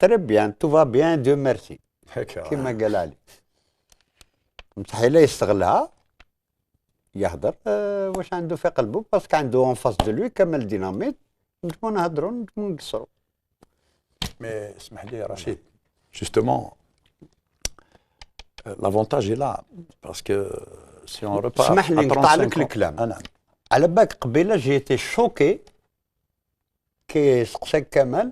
Speaker 5: très bien، tout va bien، Dieu merci.
Speaker 3: هكا.
Speaker 5: كما قال علي، مستحيل يستغلها، يهضر واش عنده في قلبه، parce que عنده en face de lui كمال ديناميت. نجمو نهضروا، نجمو نقصروا.
Speaker 3: Mais اسمح لي رشيد، justement, l'avantage est là parce que si on repart
Speaker 5: اسمح لي نقطع لك الكلام.
Speaker 3: آه نعم.
Speaker 5: على بالك قبيلة j'ai été choqué كي سقساك كمال.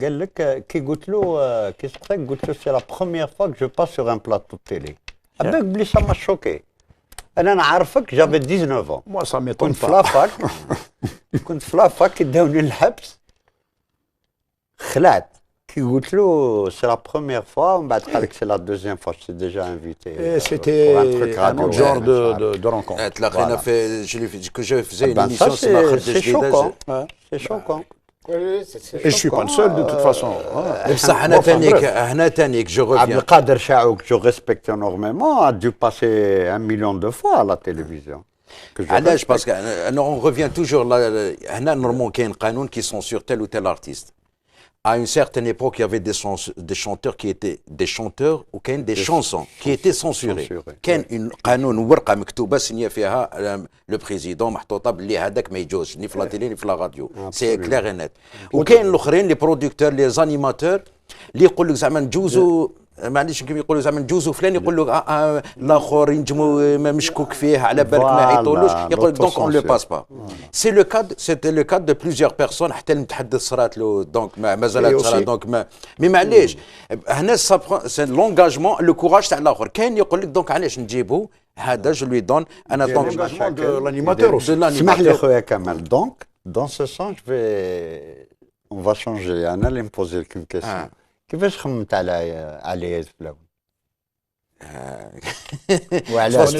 Speaker 5: قال لك كي قلت له، كي سقساك قلت له c'est la première fois que je passe sur un plateau télé. على بالك بلي ça m'a choqué. انا نعرفك j'avais 19 ans.
Speaker 3: Moi ça m'étonne
Speaker 5: كنت في
Speaker 3: pas.
Speaker 5: la fac، كنت في la fac، داوني للحبس. خلعت كي قلت له c'est la première fois، ومن بعد قال لك c'est la deuxième fois، j'étais déjà invité.
Speaker 3: Et c'était un autre genre de rencontre.
Speaker 2: تلاقينا في que je faisais une
Speaker 5: Ben, ça,
Speaker 2: émission اسمها خرجة
Speaker 5: c'est
Speaker 2: جديده.
Speaker 5: choquant. C'est choquant.
Speaker 3: Et je suis pas le seul de toute façon, hein.
Speaker 2: بصح انا تانيك، هنا تانيك je reviens.
Speaker 5: Abdelkader Chaou, que je respecte énormément, a dû passer un million de fois à la télévision. Que je
Speaker 2: علاش؟
Speaker 5: respecte.
Speaker 2: parce que انا on revient toujours هنا. normalement كاين قانون qui censure tel ou tel artiste. À une certaine époque, il y avait des chanteurs qui étaient des chanteurs ou كاين des chansons qui étaient censurées.
Speaker 5: Censurées.
Speaker 2: كان une قانون، ورقة مكتوبة signé فيها le président، محطوطة باللي هذاك ما يجوزش ni في la télé ni في la radio، c'est clair et net. وكاين الاخرين، les producteurs، les animateurs، اللي يقول لك زعما نجوزو، معليش، كيف يقولوا زعما نجوزو فلان، يقول لك آه الاخر ينجموا ما مشكوك فيه، على بالك ما يعيطولوش، يقول لك donc on le passe pas. c'est le cas c'était le cas de plusieurs personnes. حتى المتحدث صرات له، donc ما مازالت صرات. donc ما mais معليش، هنا c'est l'engagement، le courage تاع الاخر. كاين يقول لك donc علاش نجيبو هذا، je lui donne انا donc
Speaker 3: de l'animateur.
Speaker 5: اسمح لي خويا كمال، donc dans ce sens je vais on va changer. انا اللي ن poser لك question. كيفاش خممت على علي ايد
Speaker 2: وعلاش؟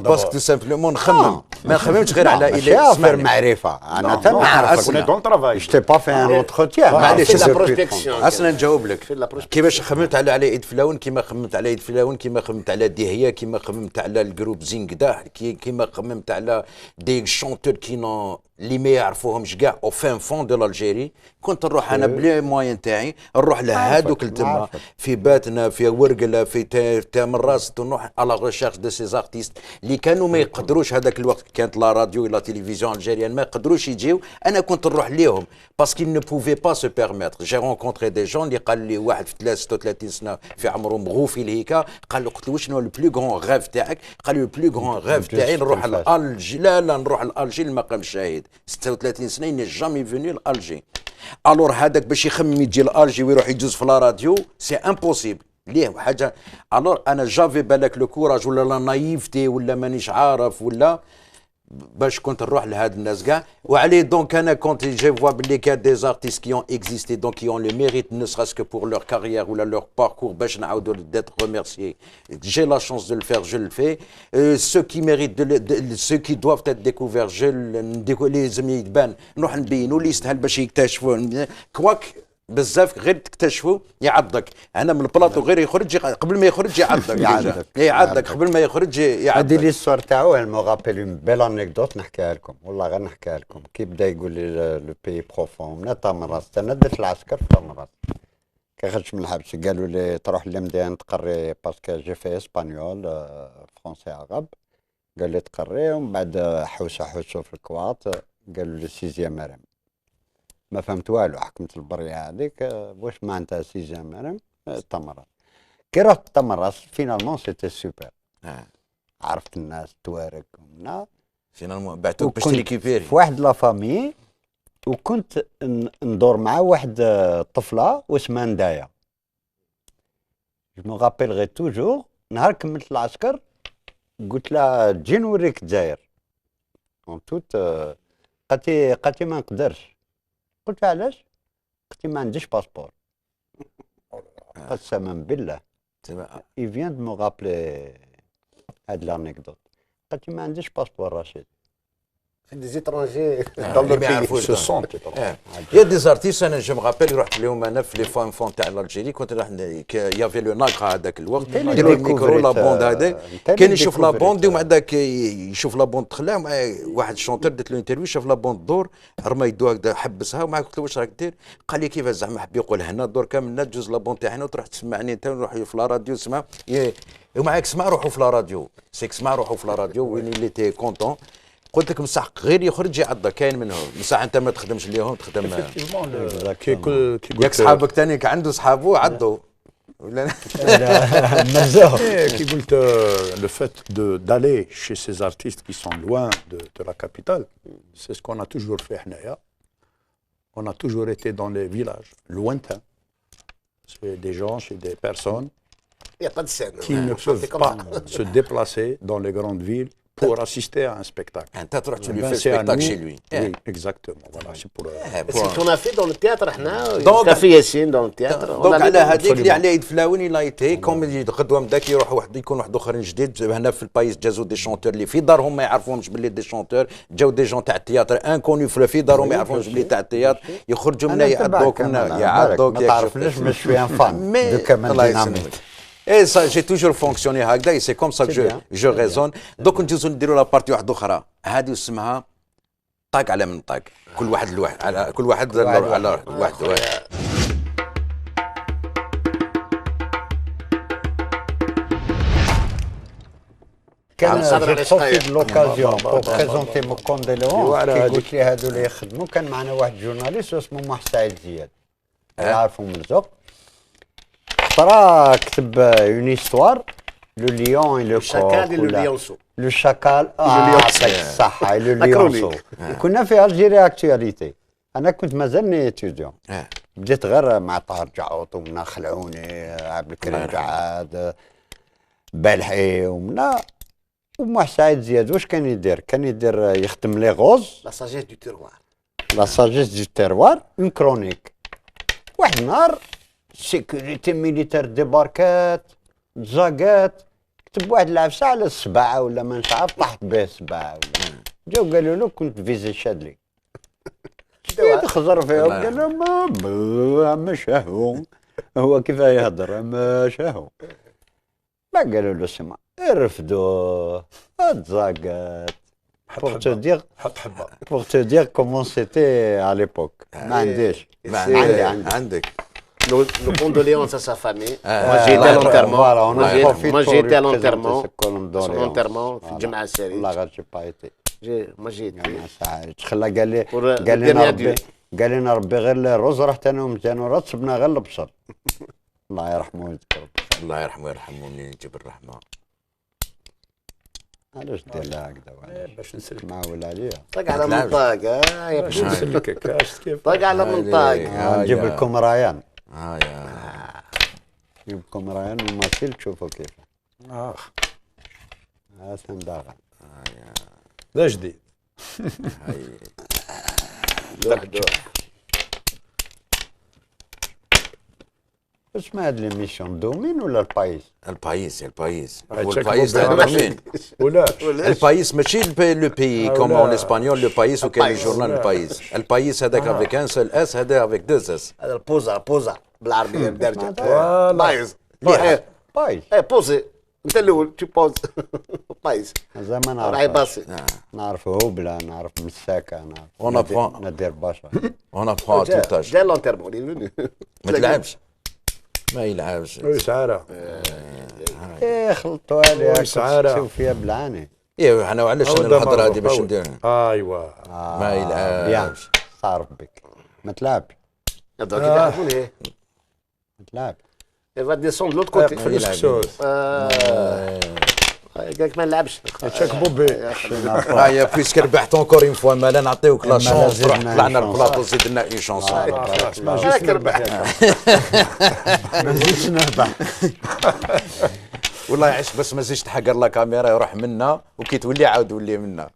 Speaker 2: parce que tout simplement نخمم، ما نخممش غير على
Speaker 5: الى affaire معرفه، انا تنعرفك.
Speaker 3: نعرفك.
Speaker 5: je t'ai pas fait un entretien.
Speaker 2: معليش، اصلا نجاوب لك كيفاش خممت على عيد فلاون. كيما خممت على عيد فلاون، كيما خممت على ديهيا، كيما خممت على ال groupe زينكدا، كيما خممت على des chanteurs qui n'ont اللي ما يعرفوهمش كاع au fin fond de l'Algérie. كنت نروح انا ب les moyens تاعي، نروح لهادوك تما في باتنا، في ورقله، في تمنراست، نروح à la recherche de ces artistes اللي كانوا ما يقدروش. هذاك الوقت كانت la radio، la télévision algérienne، ما يقدروش يجيو. انا كنت نروح ليهم parce qu'ils ne pouvaient pas se permettre. j'ai rencontré des gens اللي قال لي، واحد في 36 سنة في عمره، مغوفي لهيكا، قال له، قلت له شنو le plus grand rêve تاعك؟ قال لي le plus grand rêve تاعي نروح ل Alger، لا لا، نروح ل Alger المقام الشهيد. 36 سنه، n'est jamais venu ل Alger. alors هذاك باش يخمم يجي ل Alger ويروح يجوز في la radio، c'est impossible ليه حاجه. alors انا j'avais بالك le courage ولا la naïveté ولا مانيش عارف ولا باش كنت نروح لهاد الناس كاع وعليه. donc انا quand je vois بلي كاين des artistes qui ont existé، donc qui ont le mérite، ne serait-ce que pour leur carrière ولا leur parcours، باش نعاودوا d'être remerciés، j'ai la chance de le faire، je le fais. ceux qui méritent، ceux qui doivent être découverts، je لازم يبان، نروح نبينوا اللي يستاهل باش يكتشفوا. quoique بزاف غير تكتشفوا يعضك. انا من البلاطو غير يخرج، قبل ما يخرج يعضك. يعضك، يعضك قبل ما يخرج يعضك.
Speaker 5: هذه l'histoire تاعو me rappelle une belle anecdote، نحكيها لكم، والله غير نحكيها لكم. كي بدا يقول لي le pays profond من تمنراست، انا درت العسكر في تمنراست. كي خرجت من الحبس قالوا لي تروح للمدينة تقري، parce que j'ai fait espagnol، français، arabe. قال لي تقري، ومن بعد حوسه حوسه في الكواط، قالوا لي sixième RM. ما فهمت والو، حكمت البرية هذيك، واش معناتها sixième RM؟ تمنراست. كي رحت تمنراست، finalement c'était super. عرفت الناس توارك ومنا.
Speaker 2: finalement بعثوك باش ت récupérer
Speaker 5: في واحد la famille، وكنت ندور مع واحد طفله واسمها ندايا. je me rappellerai toujours، نهار كملت العسكر قلت لها تجي نوريك الجزائر en toute. قالت لي ما نقدرش. قلت لها علاش؟ قالت لي ما عنديش passeport. قسما بالله il vient de me rappeler هاد l'anecdote. قالت لي ما عنديش passeport رشيد.
Speaker 4: des étrangers.
Speaker 2: اللي ما يعرفوش
Speaker 3: se sentent.
Speaker 2: y a des artistes، انا je me rappelle رحت لهم انا في les fins fonds تاع l'Algérie، كنت راح y avait le Nagra هذاك الوقت، نديرو ال micro la bande هذا، كان يشوف la bande ومع ذاك يشوف la bande تخلع. مع واحد ال chanteur درت له interview، شاف la bande دور، رمى يدو هكذا حبسها، ومع قلت له واش راك دير؟ قال لي كيفاش زعما حب يقول هنا دركا منا تجوز la bande تاعنا وتروح تسمعني انت ونروح في la radio تسمع، ومعاك سمع روحو في la radio، c'est que سمع روحو في la radio وين il était content. قلت لك بصح غير يخرج يعض كاين منهم، بصح انت ما تخدمش اليوم تخدم
Speaker 3: كي كي
Speaker 2: ياك صحابك ثاني عنده صحابو عضوا ولا
Speaker 5: مازال.
Speaker 3: كي قلت le fait d'aller chez ces artistes qui sont loin de la capitale, c'est ce qu'on a toujours fait حنايا. On a toujours été dans les villages lointains. C'est des gens, c'est des personnes
Speaker 4: Il n'y a pas de scène.
Speaker 3: qui ne peuvent pas se déplacer dans les grandes villes pour assister à un spectacle.
Speaker 2: انت تروح tu lui
Speaker 3: Ben,
Speaker 2: fais
Speaker 3: c'est à
Speaker 2: spectacle
Speaker 3: nous.
Speaker 2: chez lui.
Speaker 3: Oui, exactement. Voilà, c'est pour.
Speaker 4: C'est ce qu'on a fait dans le théâtre, حنا.
Speaker 2: Donc-
Speaker 4: Café Yassine dans le théâtre. On
Speaker 2: donc
Speaker 4: allait
Speaker 2: على
Speaker 4: dans-
Speaker 2: هذيك اللي على يدفلاون il a été comme غدوه من داك يروح واحد يكون واحد اخرين جديد هنا في ال pays، جازو des chanteurs اللي في دارهم ما يعرفوهمش باللي des chanteurs، جاو des gens تاع ال théâtre inconnus في دارهم ما يعرفوهمش باللي تاع ال théâtre، يخرجوا منا يعضوك منا يعضوك.
Speaker 5: ما تعرفنيش مش في un fan de كمال
Speaker 2: الله
Speaker 5: ديناميت.
Speaker 2: يسلمك. Et ça, j'ai toujours fonctionné هكذا et c'est comme ça que
Speaker 5: C'est bien.
Speaker 2: je raisonne. دوك نجوزو نديرو la partie واحدة اخرى، هذه اسمها طاق على من طاق، كل واحد لواحد على كل واحد
Speaker 5: واحد
Speaker 2: على واحد.
Speaker 5: كان
Speaker 4: صدر
Speaker 5: je
Speaker 4: العشقية.
Speaker 5: profite l'occasion pour présenter mes condoléances.
Speaker 3: على
Speaker 5: كي
Speaker 3: هذيك.
Speaker 5: قلت لي هادو اللي يخدموا، كان معنا واحد journaliste اسمه محسن سعيد زياد، عارفه مرزوق، ترى كتب une histoire le lion et le
Speaker 4: chacal et le lionceau.
Speaker 5: le chacal، يعطيك الصحة، le
Speaker 4: La
Speaker 5: lionceau.
Speaker 4: chronique.
Speaker 5: كنا في Algérie Actualités، انا كنت مازالني étudiant. بديت غير مع طاهر جعوط ومنا خلعوني عبد الكريم جعاد بالحي ومنا ومح سعيد زياد. واش كان يدير؟ كان يدير يخدم les roses.
Speaker 4: La sagesse du terroir.
Speaker 5: la sagesse du terroir، une chronique. واحد النهار sécurité militaire débarquات تزاقات، كتب واحد العفسة على السبعة ولا ما عارف، طاحت به السبعة ولا جاو قالوا له كنت visé شادلي، خزر فيهم قال لهم ما شاهو هو كيف يهضر ما شاهو. ما قالوا له سمع رفدوه تزاقات. Pour te dire,
Speaker 3: حط حبه.
Speaker 5: pour te dire comment c'était à l'époque. ما عنديش.
Speaker 2: ما
Speaker 5: عندي عندي.
Speaker 2: عندك.
Speaker 4: Nos condoléances à sa famille.
Speaker 2: Ah,
Speaker 4: Moi, j'ai été à l'enterrement.
Speaker 5: Voilà, on
Speaker 4: Moi,
Speaker 5: en
Speaker 4: j'ai-
Speaker 5: profite
Speaker 4: moi,
Speaker 5: pour
Speaker 4: j'ai
Speaker 5: lui
Speaker 4: été à
Speaker 5: présenter
Speaker 4: l'enterrement.
Speaker 5: ses condoléances.
Speaker 4: Son enterrement, في
Speaker 5: Voilà.
Speaker 4: الجمعة السريع.
Speaker 5: والله غير j'ai pas été.
Speaker 4: Moi, j'ai été.
Speaker 5: تخلى قال لي
Speaker 4: Pour
Speaker 5: قال
Speaker 4: le
Speaker 5: لي
Speaker 4: dernier
Speaker 5: نربي
Speaker 4: adieu.
Speaker 5: قال لي نربي غير الرز، رحت انا ومزيان ورد صبنا غير البصل. الله يرحمه ويذكره.
Speaker 2: الله يرحمه ويرحمه منين يجيب الرحمة.
Speaker 5: علاش دير لها هكذا وعلاش؟
Speaker 3: باش نسلك.
Speaker 5: معول عليا.
Speaker 4: طق على منطاق يا
Speaker 3: باش نسلكك عرفت كيف؟
Speaker 4: طق على منطاق.
Speaker 5: نجيب
Speaker 2: يا.
Speaker 5: لكم ريان.
Speaker 2: يا
Speaker 5: نجيب لكم ريان وماسيل تشوفوا كيف.
Speaker 3: اخ
Speaker 5: هذا
Speaker 3: لا جديد.
Speaker 2: هاي.
Speaker 4: لوحده.
Speaker 5: اسمها هاد l'émission دومين ولا البايس؟
Speaker 2: البايس البايس
Speaker 3: هاي
Speaker 2: هو
Speaker 3: تشكل
Speaker 2: البايس تاع
Speaker 3: بها.
Speaker 2: دومين.
Speaker 3: ولا
Speaker 2: البايس ماشي le pays comme en espagnol le País وكاين
Speaker 4: البايس.
Speaker 2: ال journal البايس البايس هذاك avec un seul s، هذا avec deux s.
Speaker 4: هذا البوزا بوزا بالعربية بالدارجة.
Speaker 3: voilà.
Speaker 4: بايز.
Speaker 2: مليح.
Speaker 5: بايس.
Speaker 4: ايه posez انت الاول tu poses بايز.
Speaker 5: زعما
Speaker 4: راهي
Speaker 5: نعرف
Speaker 4: باسي.
Speaker 5: نعرف هوبلا، نعرف مساكة، نعرف
Speaker 2: On apprend.
Speaker 5: نادر باشا.
Speaker 2: on apprend tout âge.
Speaker 4: جا l'enterrement il est venu.
Speaker 2: ما تلعبش ما يلعبش.
Speaker 3: oui سعاره.
Speaker 5: ايه خلطوها لي
Speaker 3: وي سعارة.
Speaker 5: تشوف فيها بالعاني.
Speaker 2: ايه انا وعلاش انا الهضرة هذه باش ندير
Speaker 3: ايوا.
Speaker 2: ما يلعبش.
Speaker 5: صارف بك ما تلعبش.
Speaker 4: دوك يعرفوني.
Speaker 5: ما تلعبش.
Speaker 4: Il va descendre de l'autre côté.
Speaker 3: في السكسوس.
Speaker 4: آه. قال لك ما نلعبش.
Speaker 3: تشاك بوبي.
Speaker 2: هيا puisque ربحت encore une fois، مالا نعطيوك la
Speaker 5: مالا
Speaker 2: chance، تروح
Speaker 5: زدنا
Speaker 2: طلعنا
Speaker 5: une chance.
Speaker 2: البلاطو، زيد لنا une chanson.
Speaker 3: خلاص ما جيتش نربح.
Speaker 5: ما نزيدش نربح.
Speaker 2: والله يعيش، بس ما زيدش تحقر la caméra، يروح منا وكي تولي عاود ولي منا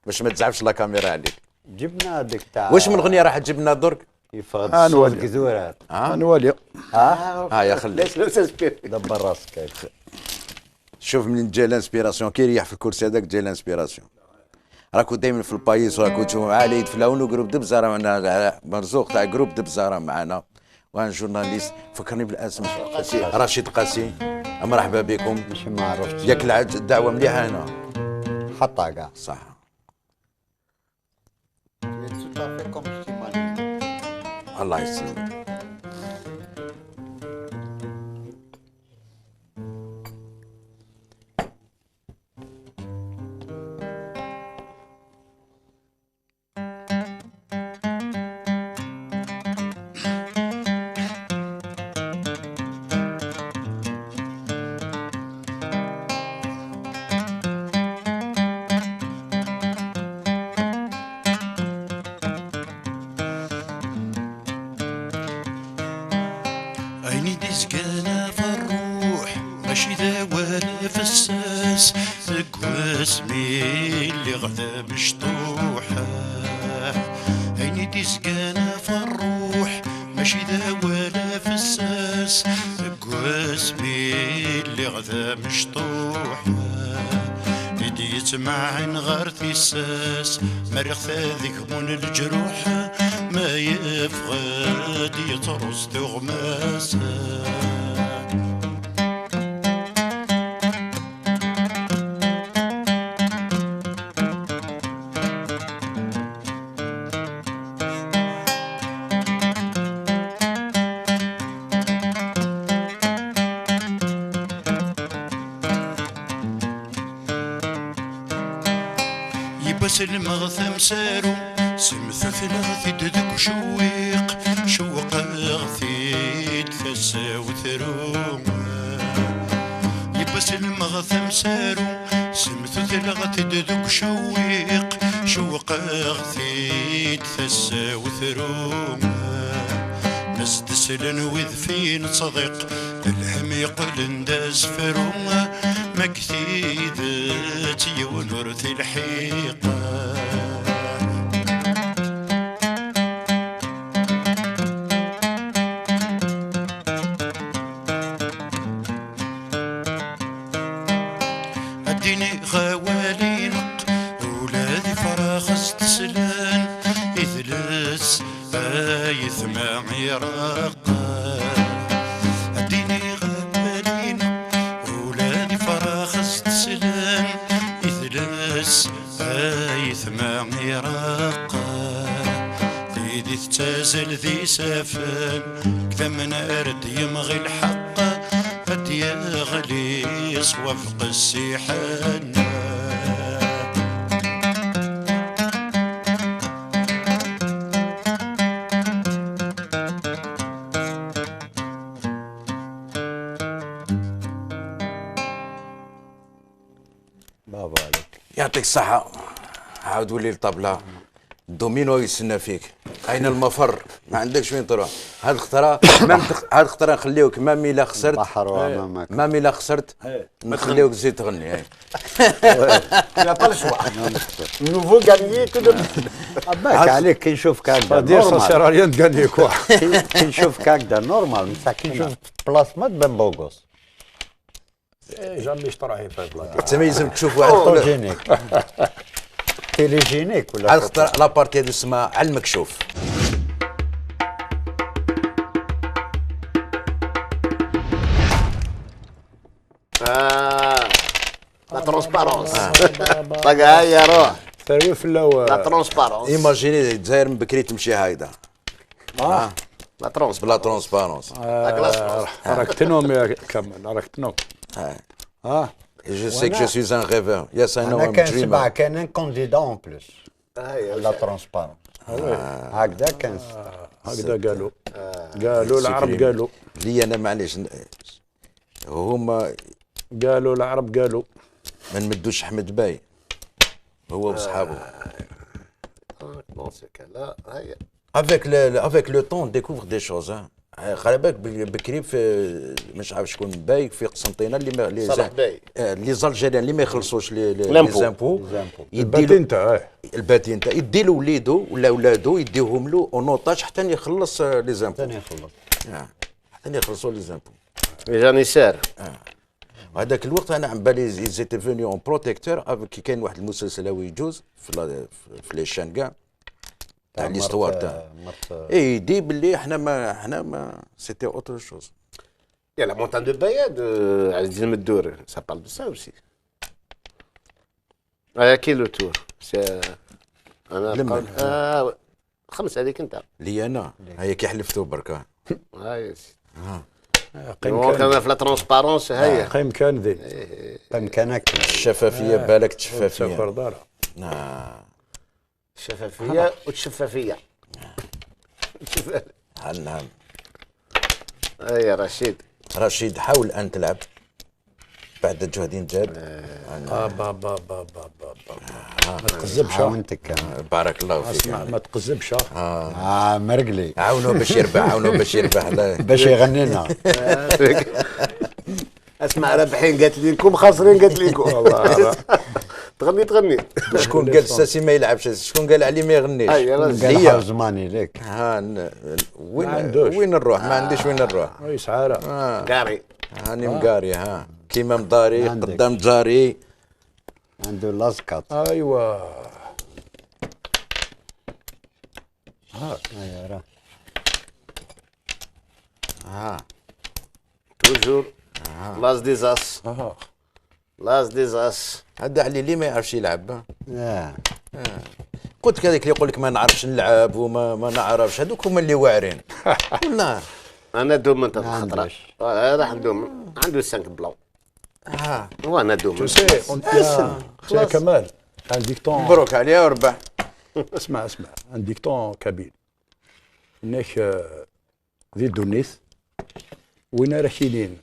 Speaker 2: باش ما تزعفش la caméra عليك.
Speaker 5: جبنا هذيك تاع
Speaker 2: واش من اغنية راح تجيب لنا درك؟
Speaker 5: يفقد
Speaker 3: آه،
Speaker 5: الصوت
Speaker 3: نولي.
Speaker 5: كذورات.
Speaker 3: نولي.
Speaker 5: ها.
Speaker 2: ها يا خلي.
Speaker 4: ليش لو s'inspire.
Speaker 5: دبر راسك.
Speaker 2: شوف منين جا l'inspiration، كي ريح في الكرسي هذاك جا l'inspiration. راكو دائما في البايس وراكو تشوفوا مع علي فلاون و groupe دبزاره معنا، مرزوق تاع groupe دبزاره معنا و un journaliste، فكرني بالاسم، رشيد قاسي. مرحبا بكم.
Speaker 5: ماشي ما عرفتش.
Speaker 2: ياك الدعوة مليحة هنا.
Speaker 5: حطها كاع.
Speaker 2: صح.
Speaker 5: Tout à fait comme je t'imagine.
Speaker 2: الله يسلمك.
Speaker 1: عيني ديزقانا في الروح ماشي ذا ولا في الساس، قواسمي اللي غدا مشطوحة. عيني ديزقانا في الروح ماشي ذا ولا في الساس، قواسمي اللي غدا مشطوحة. يدي يتمعن غير الساس مريخ ذيك من الجروح، ما يفغد يطرس تغماسه. يبس المغثم سارو سمث ثلاث ددك شويق شوق غثيد فسا وثرو. يبس المغثم سارو سمث ثلاث ددك شويق شوق غثيد فسا وثرو. نزد وذفين صديق الهم يقل نداز فرو، ما كثيدت يونرث الحيقة. اديني غوالي نق ولادي فراخ استسلان يثلس ايث ما عراق. اديني غوالي نق ولادي فراخ استسلان يثلس ايث ما عراق. ذي تتازل ذي سافن كذا من أرد يمغي الحق هد يا غليص وفق السيحان.
Speaker 5: برافو عليك.
Speaker 2: يعطيك الصحة. عاود ولي الطابلة، الدومينو يستنى فيك. أين المفر؟ ما عندكش وين تروح. هاد الخطرة même هاد الخطرة نخليوك même إلا خسرت.
Speaker 5: البحر امامك.
Speaker 2: même إلا خسرت نخليوك تزيد تغني هاي.
Speaker 4: Il n'a pas le choix. Mieux vaut gagner que de.
Speaker 5: باك عليك كي نشوفك هكذا
Speaker 3: dire ça
Speaker 5: normal.
Speaker 3: sert à rien de gagner quoi.
Speaker 5: كي نشوفك هكذا normal، بصح كي نشوف بلاصة تبان beau gosse.
Speaker 3: jamais شطراهي في بلاطو.
Speaker 2: تسمى لازم تشوف واحد
Speaker 5: photogénique، télégénique ولا
Speaker 2: هاد الخطرة la partie هادو اسمها على المكشوف.
Speaker 4: آه. La transparence. طق هيا روح.
Speaker 3: ثروي في اللو.
Speaker 4: La transparence.
Speaker 2: imaginez الجزائر من بكري تمشي هكذا.
Speaker 4: La transparence.
Speaker 2: بلا transparence.
Speaker 4: La glace.
Speaker 3: راك تنوم يا كمال، راك تنوم. اه.
Speaker 2: Je sais que je suis un rêveur. Yes, I know
Speaker 5: انا
Speaker 2: I'm
Speaker 5: كان سبعة
Speaker 2: dreamer.
Speaker 5: كان un candidat en plus la transparence هكذا كان.
Speaker 3: هكذا قالوا، قالوا العرب قالوا.
Speaker 2: لي انا معليش هما
Speaker 3: قالوا العرب قالوا.
Speaker 2: ما نمدوش احمد باي هو وصحابه.
Speaker 4: dans ce cas-là هيا.
Speaker 2: avec le temps découvre des choses. خلي بالك بكري في مش عارف شكون باي في قسنطينه اللي ما les
Speaker 4: صلاح باي.
Speaker 2: Les Algériens اللي ما يخلصوش les
Speaker 4: l'impôt.
Speaker 2: impôts يدي له
Speaker 3: ال patente اه.
Speaker 2: ال patente يدي له وليدو ولا ولادو يديهم له en otage حتى يخلص les impôts.
Speaker 5: ثاني يخلص.
Speaker 2: حتى يخلصوا les impôts.
Speaker 4: les janissaires.
Speaker 2: هذاك الوقت انا عم بالي ils étaient venus en protecteurs كي كاين واحد المسلسل هو يجوز في les chaînes كاع تاع l'histoire تاع
Speaker 5: مرت
Speaker 2: اي يدي باللي احنا ما c'était autre chose.
Speaker 4: Il y a la montagne de Bayad, عز الدين مدور, ça parle de ça aussi. À qui le tour؟ C'est انا
Speaker 2: لما؟
Speaker 4: خمسة عليك انت.
Speaker 2: لي انا هي كي حلفتو بركة.
Speaker 4: هاي سيدي.
Speaker 3: قيم
Speaker 4: donc
Speaker 3: كان
Speaker 4: انا في la transparence هيا.
Speaker 3: قيم كان ذي.
Speaker 5: بامكانك.
Speaker 2: الشفافية بالك الشفافيه.
Speaker 3: سافر دارا.
Speaker 2: آه.
Speaker 4: الشفافية والشفافية.
Speaker 2: نعم.
Speaker 4: هيا رشيد.
Speaker 2: رشيد حاول ان تلعب بعد جهد جاد.
Speaker 3: آه با با با با با با ما تقزبش.
Speaker 5: عاونتك.
Speaker 2: بارك الله فيك.
Speaker 3: اسمع ما تقزبش.
Speaker 5: اه مرقلي.
Speaker 2: عاونوا باش يربح، عاونوا باش يربح، لا.
Speaker 5: باش يغني لنا.
Speaker 4: اسمع، رابحين قالت لكم، خاسرين قالت لكم.
Speaker 3: والله.
Speaker 4: تغني تغني.
Speaker 2: شكون قال الساسي ما يلعبش؟ شكون قال علي ما يغنيش؟
Speaker 4: هيا رشيد.
Speaker 5: قال
Speaker 2: ليا.
Speaker 5: حوزماني لك.
Speaker 2: ها وين
Speaker 3: ما عندوش.
Speaker 2: وين نروح؟ ما عنديش وين نروح.
Speaker 3: اي سعاره.
Speaker 4: قاري.
Speaker 2: هاني مقاري، ها كيما مداري.
Speaker 5: عندك.
Speaker 2: قدام جاري.
Speaker 5: عنده l'as quatre.
Speaker 3: ايوا.
Speaker 5: ايوا راه.
Speaker 2: ها.
Speaker 4: toujours l'as des as.
Speaker 3: اه.
Speaker 4: l'as des as.
Speaker 2: هذا علي اللي ما يعرفش يلعب.
Speaker 5: آه.
Speaker 2: قلت كذلك اللي يقول لك ما نعرفش نلعب وما ما نعرفش، هذوك هما اللي واعرين ولا؟
Speaker 4: انا دوم انت
Speaker 5: ما
Speaker 4: الخطره.
Speaker 5: عندوش.
Speaker 4: راح ندوم عنده 5 blancs.
Speaker 2: ها.
Speaker 4: وانا دوم.
Speaker 3: Tu sais, on tient, c'est كمال un dicton.
Speaker 2: مبروك عليا وربح.
Speaker 3: اسمع اسمع، un dicton kabyle هناك ذي دونيث وين راه كاينين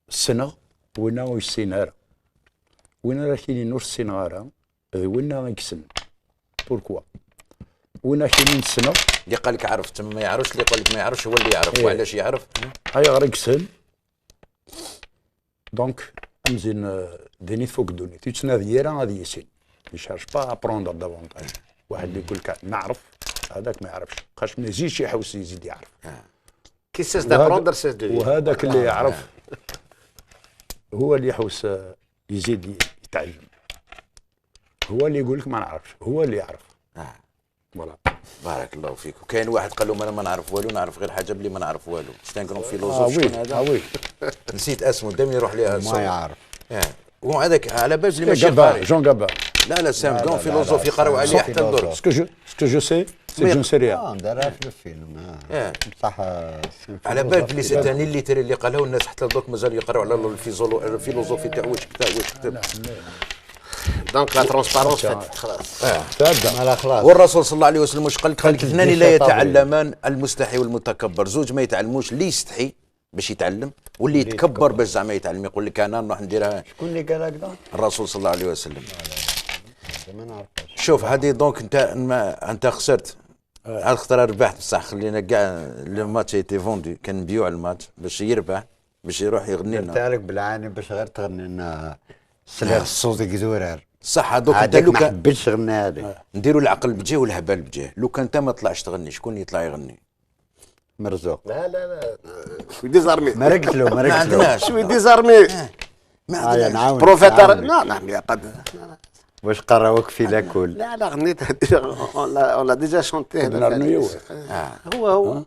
Speaker 3: السنغ وين يسين راه وين راه كاينين نور السين راه وين يكسن pourquoi وين كاينين السنغ.
Speaker 2: اللي قال لك عرفت ما يعرفش، اللي قال لك ما يعرفش هو اللي يعرف.
Speaker 3: إيه.
Speaker 2: وعلاش يعرف؟
Speaker 3: هيا غير يكسن donc امزين دينيت فوق دونيت يتسنى ديالها غادي يسين il cherche pas à apprendre davantage. واحد اللي يقول لك نعرف هذاك ما يعرفش، خاطر ما يزيدش يحوس يزيد يعرف.
Speaker 4: qui cesse d'apprendre cesse de
Speaker 3: وهذاك اللي يعرف هو اللي يحوس يزيد يتعلم، هو اللي يقول لك ما نعرفش هو اللي يعرف. Voilà.
Speaker 2: بارك الله فيك. وكاين واحد قال لهم انا ما نعرف والو، نعرف غير حاجة بلي ما نعرف والو، c'est un grand philosophe.
Speaker 3: اه oui.
Speaker 2: شكون هذا؟
Speaker 3: اه oui.
Speaker 2: نسيت اسمه، دائما يروح ليها.
Speaker 5: ما يعرف.
Speaker 2: وهذاك على بالي ماشي
Speaker 3: Gabin.
Speaker 2: قاري.
Speaker 3: Jean Gabin.
Speaker 2: لا لا، c'est un grand
Speaker 5: لا،
Speaker 2: philosophe
Speaker 5: لا،
Speaker 2: يقراو عليه حتى
Speaker 5: philosophe.
Speaker 2: الدرك.
Speaker 3: ce que je sais c'est je sais rien.
Speaker 5: اه دارها في الفيلم.
Speaker 2: آه.
Speaker 5: بصح
Speaker 2: على بالك بلي c'est un illettré اللي قالها، والناس حتى دوك مازالوا يقراو على ال philosophie تاعو، واش كتب واش كتب.
Speaker 4: donc la transparence فاتت خلاص.
Speaker 3: تبدا.
Speaker 5: لا خلاص.
Speaker 2: والرسول صلى الله عليه وسلم واش قال؟ قال لك اثنان لا
Speaker 5: 17
Speaker 2: يتعلمان، المستحي والمتكبر. زوج ما يتعلموش، اللي يستحي باش يتعلم واللي يتكبر باش زعما يتعلم، يقول لك انا نروح نديرها.
Speaker 5: شكون اللي قال هكذا؟
Speaker 2: الرسول صلى الله عليه وسلم.
Speaker 5: ما نعرفش.
Speaker 2: شوف هذه donc انت ما انت خسرت هاد الخطرة ربحت، بصح خلينا كاع le match était vendu، كان مبيوع الماتش باش يربح باش يروح يغني لنا.
Speaker 5: درتها لك بالعاني باش غير تغني لنا سلاخ الصوت كزورار.
Speaker 2: صح، دوك انت
Speaker 5: هذاك
Speaker 2: لو
Speaker 5: ما
Speaker 2: كان
Speaker 5: حبيتش غناها لك.
Speaker 2: نديروا العقل بجيه والهبال بجيه، لو كان انت ما طلعش تغني شكون يطلع يغني؟
Speaker 5: مرزوق.
Speaker 4: لا لا لا، je suis désarmé.
Speaker 5: ما رقت له ما
Speaker 2: ما
Speaker 5: رقت له.
Speaker 2: عندناش.
Speaker 4: je suis désarmé.
Speaker 2: ما
Speaker 5: آه
Speaker 2: عندناش.
Speaker 5: نعاونك
Speaker 4: بروفيتر.
Speaker 5: نعاونك.
Speaker 4: لا لا mais pas
Speaker 5: واش قراوك في l'école؟
Speaker 4: لا لا، غنيت، on l'a déjà chanté.
Speaker 3: نرنيو.
Speaker 4: هو هو.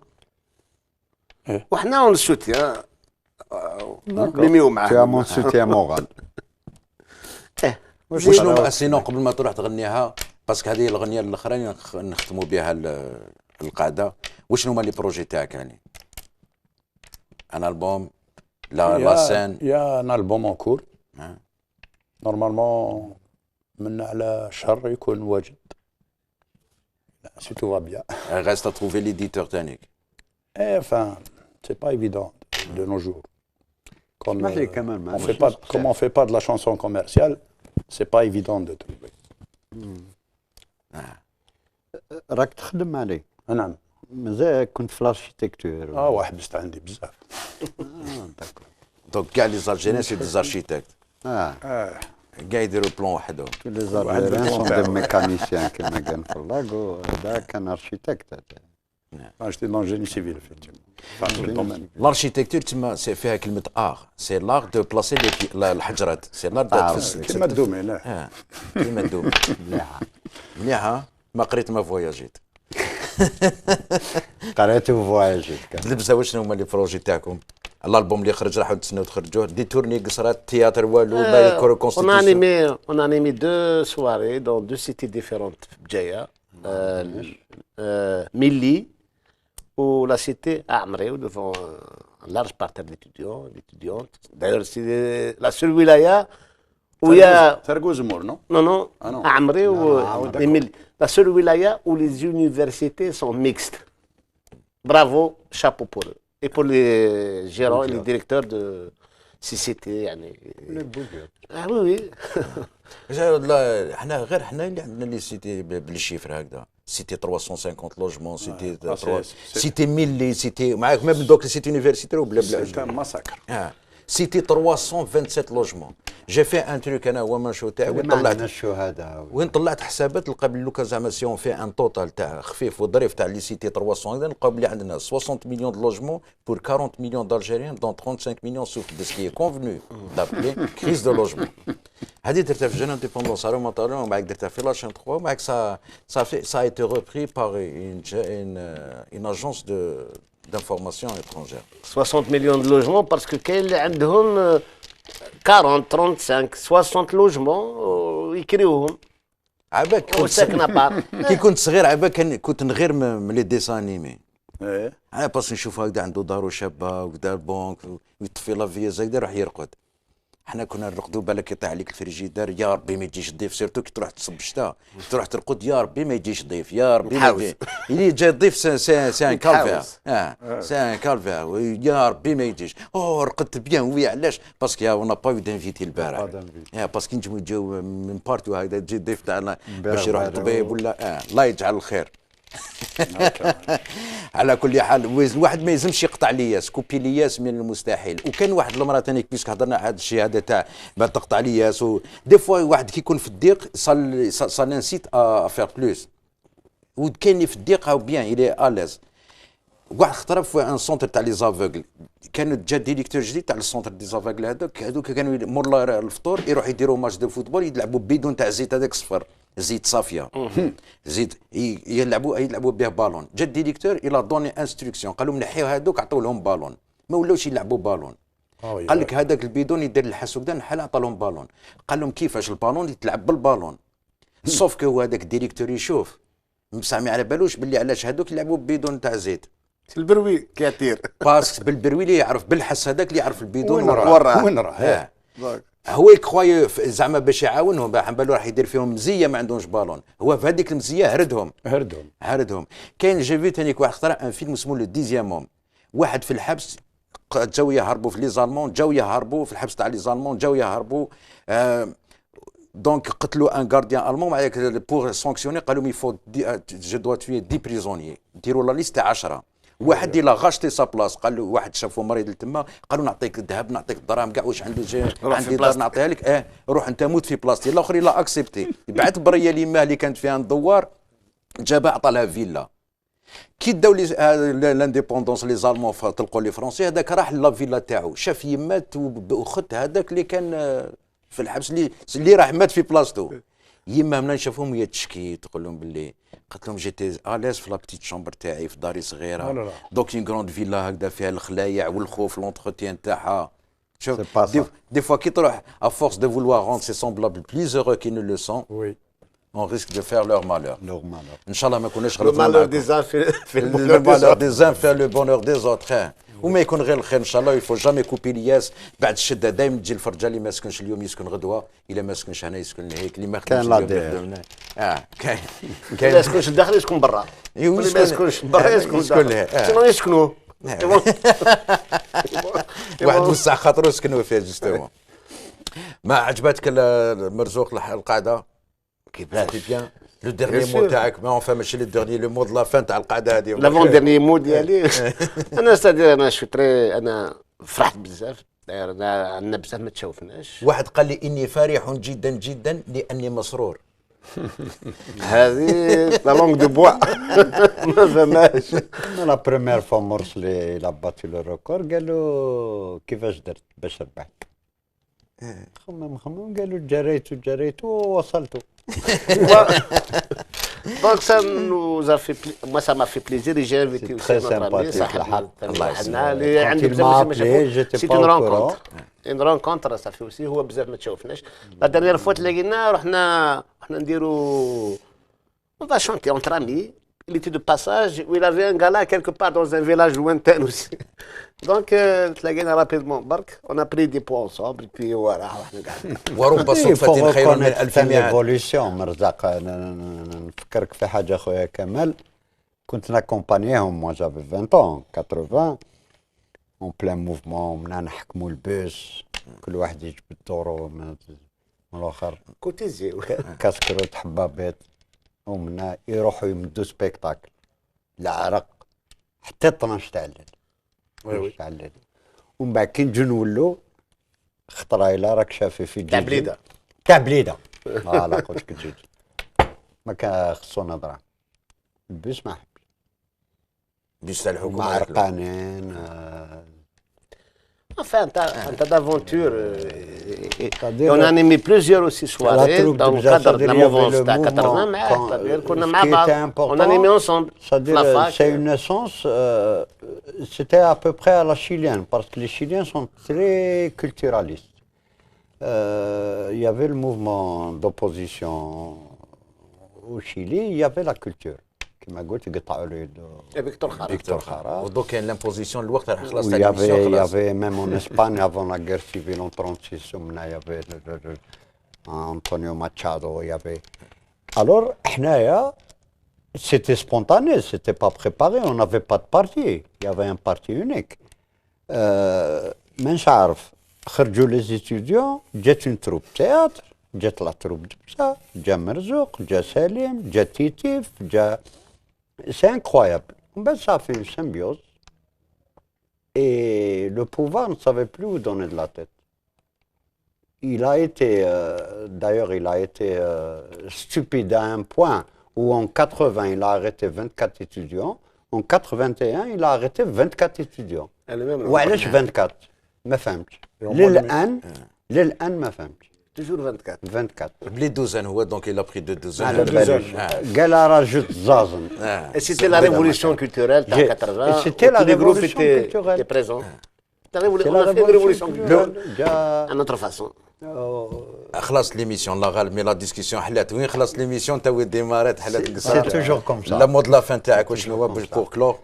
Speaker 3: إيه.
Speaker 4: وحنا on soutient ميميو معاه.
Speaker 5: tu es mon soutien moral.
Speaker 4: إيه.
Speaker 2: وشنو sinon قبل ما تروح تغنيها، parce que هذه الاغنية الاخرين نختموا بها القعده، وشنو هما les projets تاعك؟ يعني un album، la scène؟
Speaker 3: il y a un album en cours.
Speaker 2: آه.
Speaker 3: normalement من على شهر يكون واجد si tout va bien.
Speaker 2: reste à trouver l'éditeur تانيك.
Speaker 3: Eh, enfin, c'est pas évident de nos jours. Comme,
Speaker 5: اسمح لي كمان
Speaker 3: on fait pas, comme on fait pas de la chanson commerciale, c'est pas évident de trouver.
Speaker 5: راك تخدم عليه؟
Speaker 3: نعم.
Speaker 5: مازال كنت في l'architecture؟
Speaker 3: اه، وحبست عندي بزاف.
Speaker 2: Donc كاع les Algériens, c'est des architectes.
Speaker 5: اه.
Speaker 3: آه.
Speaker 2: كاع يديروا plan وحدهم.
Speaker 5: Les Algériens sont des mécaniciens كما قال فلاق، هذا كان architecte.
Speaker 3: J'étais dans le génie civil, effectivement. Enfin, le domaine.
Speaker 2: L'architecture تما c'est فيها كلمه art, c'est l'art de placer les الحجرات, c'est l'art.
Speaker 3: كيما ال domaine.
Speaker 2: اه، كيما ال domaine.
Speaker 5: مليحه.
Speaker 2: مليحه، ما قريت ما voyagé ت.
Speaker 5: قريت و voyagé ت.
Speaker 2: لبسه، واش هما les projets تاعكم؟ الالبوم اللي خرج راحوا تسناو تخرجوه، des tournées، قصرات، théâtre، والو ما
Speaker 4: On a animé, on a animé deux soirées dans deux cités différentes في بجاية, Milli ou la cité Amré, devant un large parterre d'étudiants, d'étudiantes. D'ailleurs, c'est la seule wilaya où il y a.
Speaker 3: Thergou Zemmour, non?
Speaker 4: Non, non,
Speaker 3: Ah non.
Speaker 4: Amré ou
Speaker 3: Ah,
Speaker 4: les Milli. La seule wilaya où les universités sont mixtes. Bravo, chapeau pour eux. Et pour les gérants et les directeurs de ces cités. يعني. Ah oui.
Speaker 2: لا، حنا غير حنا اللي عندنا les cités بال chiffres هكذا، cité 350 logements, cité cité Milli, cité معاك même donc cité universitaire وبلا بلا.
Speaker 3: C'est un massacre.
Speaker 2: آه. Cité 327 logements, j'ai fait un truc انا هو من شو تاعي وين
Speaker 5: ما
Speaker 2: طلعت
Speaker 5: عندنا الشهداء.
Speaker 2: وين طلعت حسابات لقى بلي لو كان زعما si on fait un total تاع خفيف وظريف تاع les cités 300 هكذا، نلقاو بلي عندنا 60 millions de logements pour 40 millions d'Algériens, dont 35 millions souffrent de ce qui est convenu d'appeler crise de logement. هذه درتها في Jeune Indépendance ومن بعد درتها في la chaîne 3، ومن بعد ça a été repris par une agence de d'information étrangère.
Speaker 4: 60 millions de logements, parce que كاين اللي عندهم 40, 35, 60 logements يكريوهم.
Speaker 2: عباك كنت
Speaker 4: وساكنه بار.
Speaker 2: كي كنت صغير، عباك كنت نغير من les dessins animés.
Speaker 3: ايه.
Speaker 2: انا parce que نشوف هكذا عنده دارو شابه وكذا، البونك ويطفي la veilleuse هكذا يروح يرقد. حنا كنا نرقدوا بالك يطيح عليك الفريجيدار، يا ربي ما يجيش ضيف، surtout كي تروح تصب الشتاء تروح ترقد، يا ربي ما يجيش ضيف، يا ربي ما
Speaker 4: نحاوز.
Speaker 2: يجي اللي جا ضيف c'est un calvaire.
Speaker 4: نتحاوز.
Speaker 2: اه، c'est un calvaire، يا ربي ما يجيش. او رقدت bien, oui, علاش؟ Parce que on n'a pas eu d'invités البارح.
Speaker 5: Pas d'invités.
Speaker 2: اه، parce que نجمو يجيو من partout هكذا، تجي الضيف تاعنا باش يروح
Speaker 5: بارح.
Speaker 2: الطبيب ولا الله يجعل الخير. على كل حال الواحد ما يلزمش يقطع لياس، couper لياس من المستحيل. وكان واحد المره ثاني puisque هضرنا على هذا الشيء هذا تاع ما تقطع لياس و des fois واحد كي يكون في الضيق ça l'incite à faire plus، وكاين اللي في الضيق ou bien il est à l'aise. واحد خطره في un centre تاع les aveugles، كان جا directeur جديد تاع ال centre des aveugles هذوك، هذوك كانوا مور الفطور يروح يديروا match de football، يلعبوا بيدون تاع زيت هذاك صفر، زيت صافيه، زيت يلعبوا به بالون. جا ال directeur, il a donné instruction، قال لهم نحيو هذوك، عطوا لهم بالون، ما ولاوش يلعبوا بالون. قال لك هذاك البيدون يدير الحس وكذا، نحل عطى لهم بالون. قال لهم كيفاش البالون يتلعب بال ballon؟ Sauf que هو هذاك ال directeur يشوف بصح ما على بالوش باللي علاش هذوك يلعبوا ببيدون تاع زيت.
Speaker 4: ال bruit كثير.
Speaker 2: Parce que بال bruit اللي يعرف بالحس هذاك اللي يعرف البيدون.
Speaker 3: وين
Speaker 2: وراه.
Speaker 3: راه؟ وين راه؟
Speaker 2: هو il croyait زعما باش يعاونهم، على بالو راح يدير فيهم مزيه، ما عندهمش بالون، هو في هذيك المزيه هردهم.
Speaker 3: هردهم.
Speaker 2: هردهم. كاين j'ai vu ثاني واحد خطره un film اسمه Le Dixième Homme، واحد في الحبس جاو يهربوا في les Allemands، جاو يهربوا في الحبس تاع les Allemands، جاو يهربوا donc قتلوا un gardien allemand. معاك pour sanctionner قالوا il faut je dois tuer 10 prisonniers، ديروا la liste تاع 10. واحد il a racheté sa place، قال له واحد شافه مريض تما، قالوا نعطيك الذهب، نعطيك الدراهم، كاع واش عنده
Speaker 4: روح في
Speaker 2: عندي دار
Speaker 4: بلاصتك.
Speaker 2: نعطيها لك، اه روح انت موت في بلاصتي. الاخر il a accepté، بعث بريه ليماه اللي كانت فيها دوار، جابها عطى لها فيلا. كي داو les l'indépendance, les Allemands طلقوا les Français، هذاك راح la villa تاعو، شاف يمات واخت هذاك اللي كان في الحبس اللي راح مات في بلاصتو. يما من شافهم هي تشكي، تقول لهم باللي قالت لهم j'étais à l'aise في la petite chambre تاعي في داري صغيره.
Speaker 3: لا لا.
Speaker 2: Donc une grande villa هكذا فيها الخلايع والخوف، l'entretien تاعها. شوف
Speaker 5: C'est pas ça.
Speaker 2: Des fois كي تروح à force de vouloir rendre ses semblables plus heureux qu'ils ne le sont, on risque de faire leur malheur.
Speaker 5: Normal.
Speaker 2: ان شاء الله ما كناش
Speaker 4: Le
Speaker 2: غلطنا
Speaker 4: malheur
Speaker 2: معكم.
Speaker 4: des uns fait le
Speaker 2: le
Speaker 4: bonheur des
Speaker 2: malheur
Speaker 4: autres.
Speaker 2: des uns fait le bonheur des autres. وما يكون غير الخير ان شاء الله. Il faut jamais couper لياس. بعد الشده دائما تجي الفرجه، اللي ما سكنش اليوم يسكن غدوه، الا ما سكنش هنا يسكن هيك، اللي ما خدمش
Speaker 5: كاين لا
Speaker 2: اليوم
Speaker 5: دير.
Speaker 2: يخدم هنا. اه كاين.
Speaker 4: اللي ما
Speaker 2: كاين
Speaker 4: يسكنش الداخل يسكن برا.
Speaker 2: إيوا
Speaker 4: واللي ما يسكنش برا يسكن
Speaker 2: يسكن
Speaker 4: الداخل.
Speaker 2: لها.
Speaker 4: Sinon يسكنوا.
Speaker 2: واحد وسع خاطرو سكنوا فيها justement. ما عجبتك المرزوق القعدة؟
Speaker 4: كيفاش؟
Speaker 2: bien le dernier mot تاعك، mais enfin ماشي le dernier، le mot de la fin تاع القعدة هذه.
Speaker 4: l'avant-dernier mot ديالي انا، c'est-à-dire انا je suis très، انا فرحت بزاف، داير انا عندنا بزاف ما تشوفناش.
Speaker 2: واحد قال لي اني فرح جدا جدا لاني مسرور.
Speaker 4: هذه la langue de bois، ما فهمهاش.
Speaker 5: la première fois مرسلي il a battu le record، قالوا كيفاش درت باش ربحت؟ خمم خمم، قالوا جريت جريت ووصلت.
Speaker 4: Donc ça nous a fait, moi ça m'a fait plaisir et j'ai invité aussi
Speaker 5: très
Speaker 4: notre ami
Speaker 5: sympathique.
Speaker 4: صاحبنا الله اللي عنده بزاف ما شافوش. c'est une rencontre، une rencontre، ça fait aussi هو بزاف ما تشوفناش. la dernière fois تلاقينا رحنا نديرو on va chanter entre amis. Il était de passage où il avait un gala quelque part dans un village lointain aussi. Donc, تلاقينا rapidement برك، on a pris des pots ensemble, puis voilà، رحنا قاعدين.
Speaker 2: ورب صدفة خير من ألف ميعاد.
Speaker 5: l'évolution مرزاق، نفكرك في حاجة خويا كمال، كنت ناكومبانيهم، moi j'avais 20 ans، 80، en plein mouvement، منا نحكموا البوس، كل واحد يجبد دورو من الاخر.
Speaker 4: cotisé.
Speaker 5: كاسكروت حبابيت، ومنا يروحوا يمدوا spectacle، العرق حتى 12 تاع الليل.
Speaker 3: oui oui.
Speaker 5: تاع الليل، ومن بعد كي نجو نولوا خطره الا راك شافي في
Speaker 4: تاع
Speaker 5: جيجل.
Speaker 4: بليده.
Speaker 5: تاع بليده، voilà، قلت لك جيجل ما كان خصونا دراهم، البيس ما حبش.
Speaker 2: بيس تاع الحكومة.
Speaker 5: مع عرقانين
Speaker 4: Enfin, un tas d'aventures. Et on a animé plusieurs aussi soirées
Speaker 5: troupe
Speaker 4: dans
Speaker 5: de
Speaker 4: le cadre de la
Speaker 5: c'est-à-dire, il y avait
Speaker 4: mouvance
Speaker 5: le
Speaker 4: تاع 80
Speaker 5: mouvement
Speaker 4: معاه، c'est-à-dire كنا
Speaker 5: ce
Speaker 4: مع
Speaker 5: qui
Speaker 4: بعض.
Speaker 5: était
Speaker 4: On
Speaker 5: important,
Speaker 4: animait ensemble في
Speaker 5: c'est-à-dire,
Speaker 4: la fac.
Speaker 5: c'est une naissance, c'était à peu près à la chilienne, parce que les Chiliens sont très culturalistes. Il y avait le mouvement d'opposition au Chili, il y avait la culture. كما قلت قطعوا له يده.
Speaker 4: فيكتور خارا.
Speaker 5: فيكتور خارا.
Speaker 2: ودوك كاين l'imposition، الوقت راح خلاص
Speaker 5: Il
Speaker 2: تاع
Speaker 5: y avait,
Speaker 2: l'émission
Speaker 5: il y
Speaker 2: خلاص.
Speaker 5: avait même en Espagne, avant la guerre civile en 36, il y avait Antonio Machado, il y avait. Alors, حنايا, c'était spontané, c'était pas préparé, on n'avait pas de parti. Il y avait un parti unique. مانش عارف، خرجوا les étudiants، جات une troupe théâtre، جات la troupe دبسة، جا مرزوق، جا سليم، جا تيتيف، جا، c'est incroyable. ومن بعد ça fait une symbiose et le pouvoir ne savait plus où donner de la tête. Il a été, d'ailleurs, il a été stupide à un point où en 80, il a arrêté 24 étudiants. En 81, il a arrêté 24 étudiants. وعلاش 24؟ ما فهمتش. للآن للآن ما فهمتش.
Speaker 4: toujours 24.
Speaker 5: 24.
Speaker 2: ب les douzaines هو، donc il a pris deux douzaines.
Speaker 5: على باليش، قال rajoute زازن.
Speaker 4: Et c'était la révolution culturelle تاع 80.
Speaker 5: C'était la
Speaker 4: tous les groupes
Speaker 5: révolution
Speaker 4: étaient,
Speaker 5: culturelle.
Speaker 4: étaient présents. La
Speaker 5: C'est
Speaker 4: révolution,
Speaker 5: la
Speaker 4: on a fait une
Speaker 5: révolution
Speaker 4: révolution culturelle
Speaker 5: culturelle. جا
Speaker 4: à notre façon.
Speaker 2: خلاص l'émission، الله غالب، mais la discussion حلات وين خلاص l'émission تا وين ديمارات حلات القصة.
Speaker 5: C'est toujours comme ça.
Speaker 2: le mot de la fin تاعك وشنو هو باش pour clore؟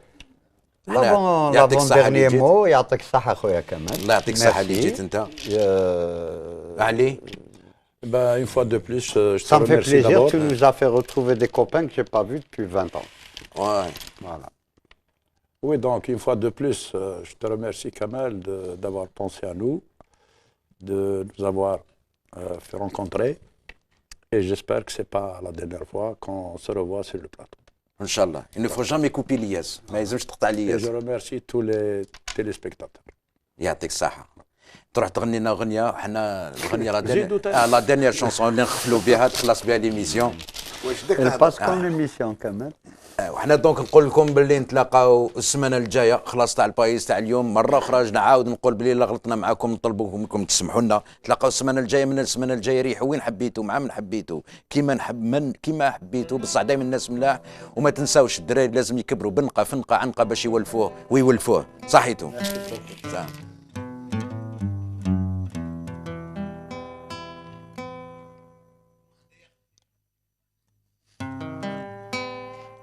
Speaker 5: l'avant
Speaker 2: يعطيك الصحة اللي
Speaker 5: l'avant-dernier
Speaker 2: جيت.
Speaker 5: mot، يعطيك الصحة خويا كمال.
Speaker 2: الله يعطيك الصحة اللي جيت انت. علي.
Speaker 3: Ben, une fois de plus, je te
Speaker 5: Ça me fait
Speaker 3: remercie
Speaker 5: plaisir,
Speaker 3: d'abord.
Speaker 5: tu nous as fait retrouver des copains que j'ai pas vus depuis 20 ans.
Speaker 2: Ouais.
Speaker 5: Voilà.
Speaker 3: Oui, donc une fois de plus, je te remercie Kamel d'avoir pensé à nous, de nous avoir fait rencontrer. Et j'espère que ce n'est pas la dernière fois qu'on se revoit sur le plateau.
Speaker 2: ان شاء الله، il ne faut jamais couper لياس، ما يلزمش تقطع
Speaker 3: Et
Speaker 2: لياس.
Speaker 3: je remercie tous les téléspectateurs.
Speaker 2: يعطيك الصحة، تروح تغني لنا اغنية، حنا الغنية la
Speaker 3: زيدوا
Speaker 2: dernière
Speaker 3: تاني.
Speaker 2: آه la dernière chanson اللي نخفلوا بها، تخلص بها l'émission.
Speaker 4: واش داك
Speaker 5: Elle passe quand l'émission كمال؟
Speaker 2: وحنا donc نقول لكم باللي نتلاقاو السمانه الجايه. خلاص تاع البايس تاع اليوم. مرة اخرى نعاود نقول باللي لا غلطنا معاكم نطلبوا منكم تسمحوا لنا. تلاقاو السمانه الجايه. من السمانه الجاية ريحوا وين حبيتوا، مع من حبيتوا، كيما نحب من كيما حبيتوا، بصح دائما الناس ملاح. وما تنساوش الدراري لازم يكبروا بنقه فنقه عنقه باش يولفوه ويولفوه. صحيتوا، صح.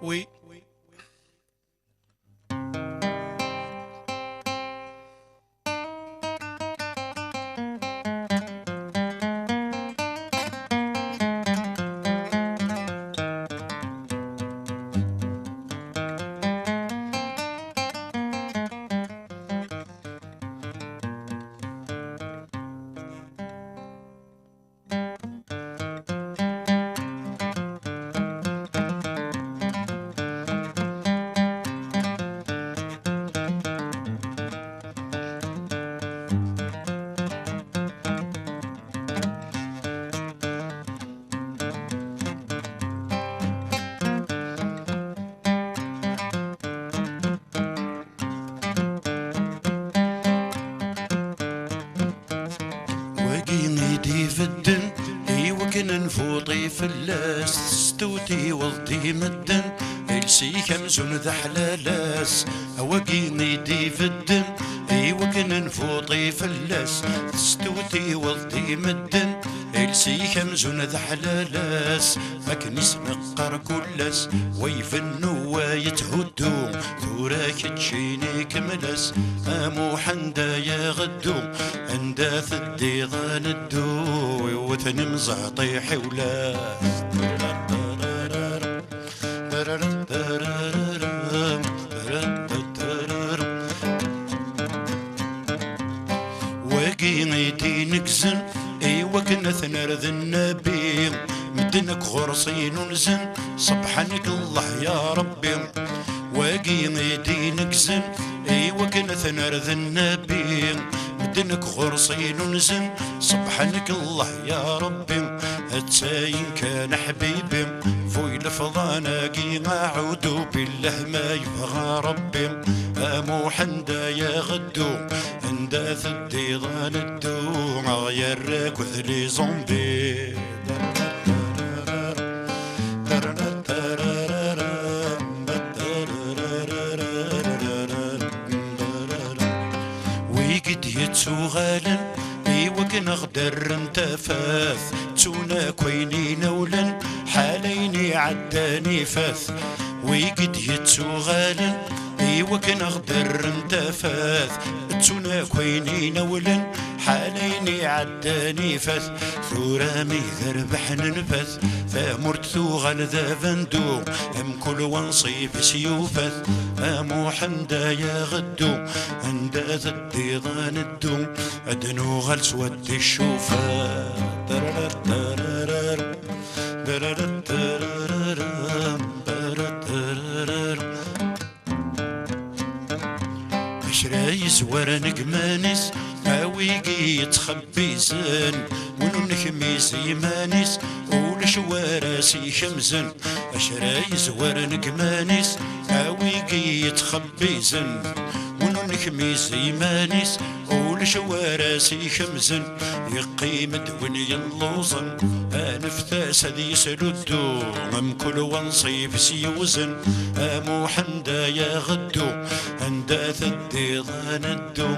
Speaker 1: Oui. يدي في الدن ايوا كنا نفوطي في اللاس ستوتي وضدي مدن السي كمزون ذا حلالاس اواكي يدي في الدن ايوا كنا نفوطي في اللاس ستوتي وضدي مدن السي كمزون ذا حلالاس ما كنيس نقر كلاس ويفنو ويتهدو ثوراك تشيني كملاس امو حندا يا غدو عند ثدي ظان الدو وتنمزعطي حولاس. واقي يدي نكزن ايوا كنا ثنرذ النبي مدنك غرصين ونزن سبحانك الله يا ربي. واقي يدي نكزن ايوا كنا ثنرذ النبي مدنك غرصين ونزن سبحانك الله يا ربي. التاين كان حبيبي فوي الفضانا كي أعوذ بالله ما يبغى ربي. أمو حندا يا غدو عند ثدي ظان الدو غير كثلي زومبي. ويقد يتسوغالن ايوا كنغدر انتفاث تونا كويني نولن حاليني عداني فاث. ويقد يتسوغالن ايوا كنغدر انتفاث تونا كويني نولن حاليني عداني فاث. ثورامي ذربح ننفث ثامرت ثوغل ذا فندو ام كل ونصيب سيوفث. امو حندا يا غدو عند ثدي ظان الدو ادنو غل سود الشوفة. شراي زوار نقمانيس اويقي يتخبي زن ونو نخميس يمانيس ولشواراسي خمزن. اشراي زوار نقمانيس اويقي يتخبي زن ونو نخميس يمانيس ولشواراسي خمزن. يقيم دون يلوزن انفتاس هذي يسلدو ام كل ونصيب سيوزن. امو حندا يا غدو عند ثدي ظان الدو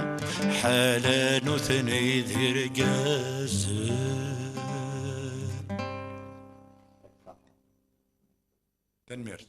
Speaker 1: حالا نثني ذي رقاز.
Speaker 3: تنمير.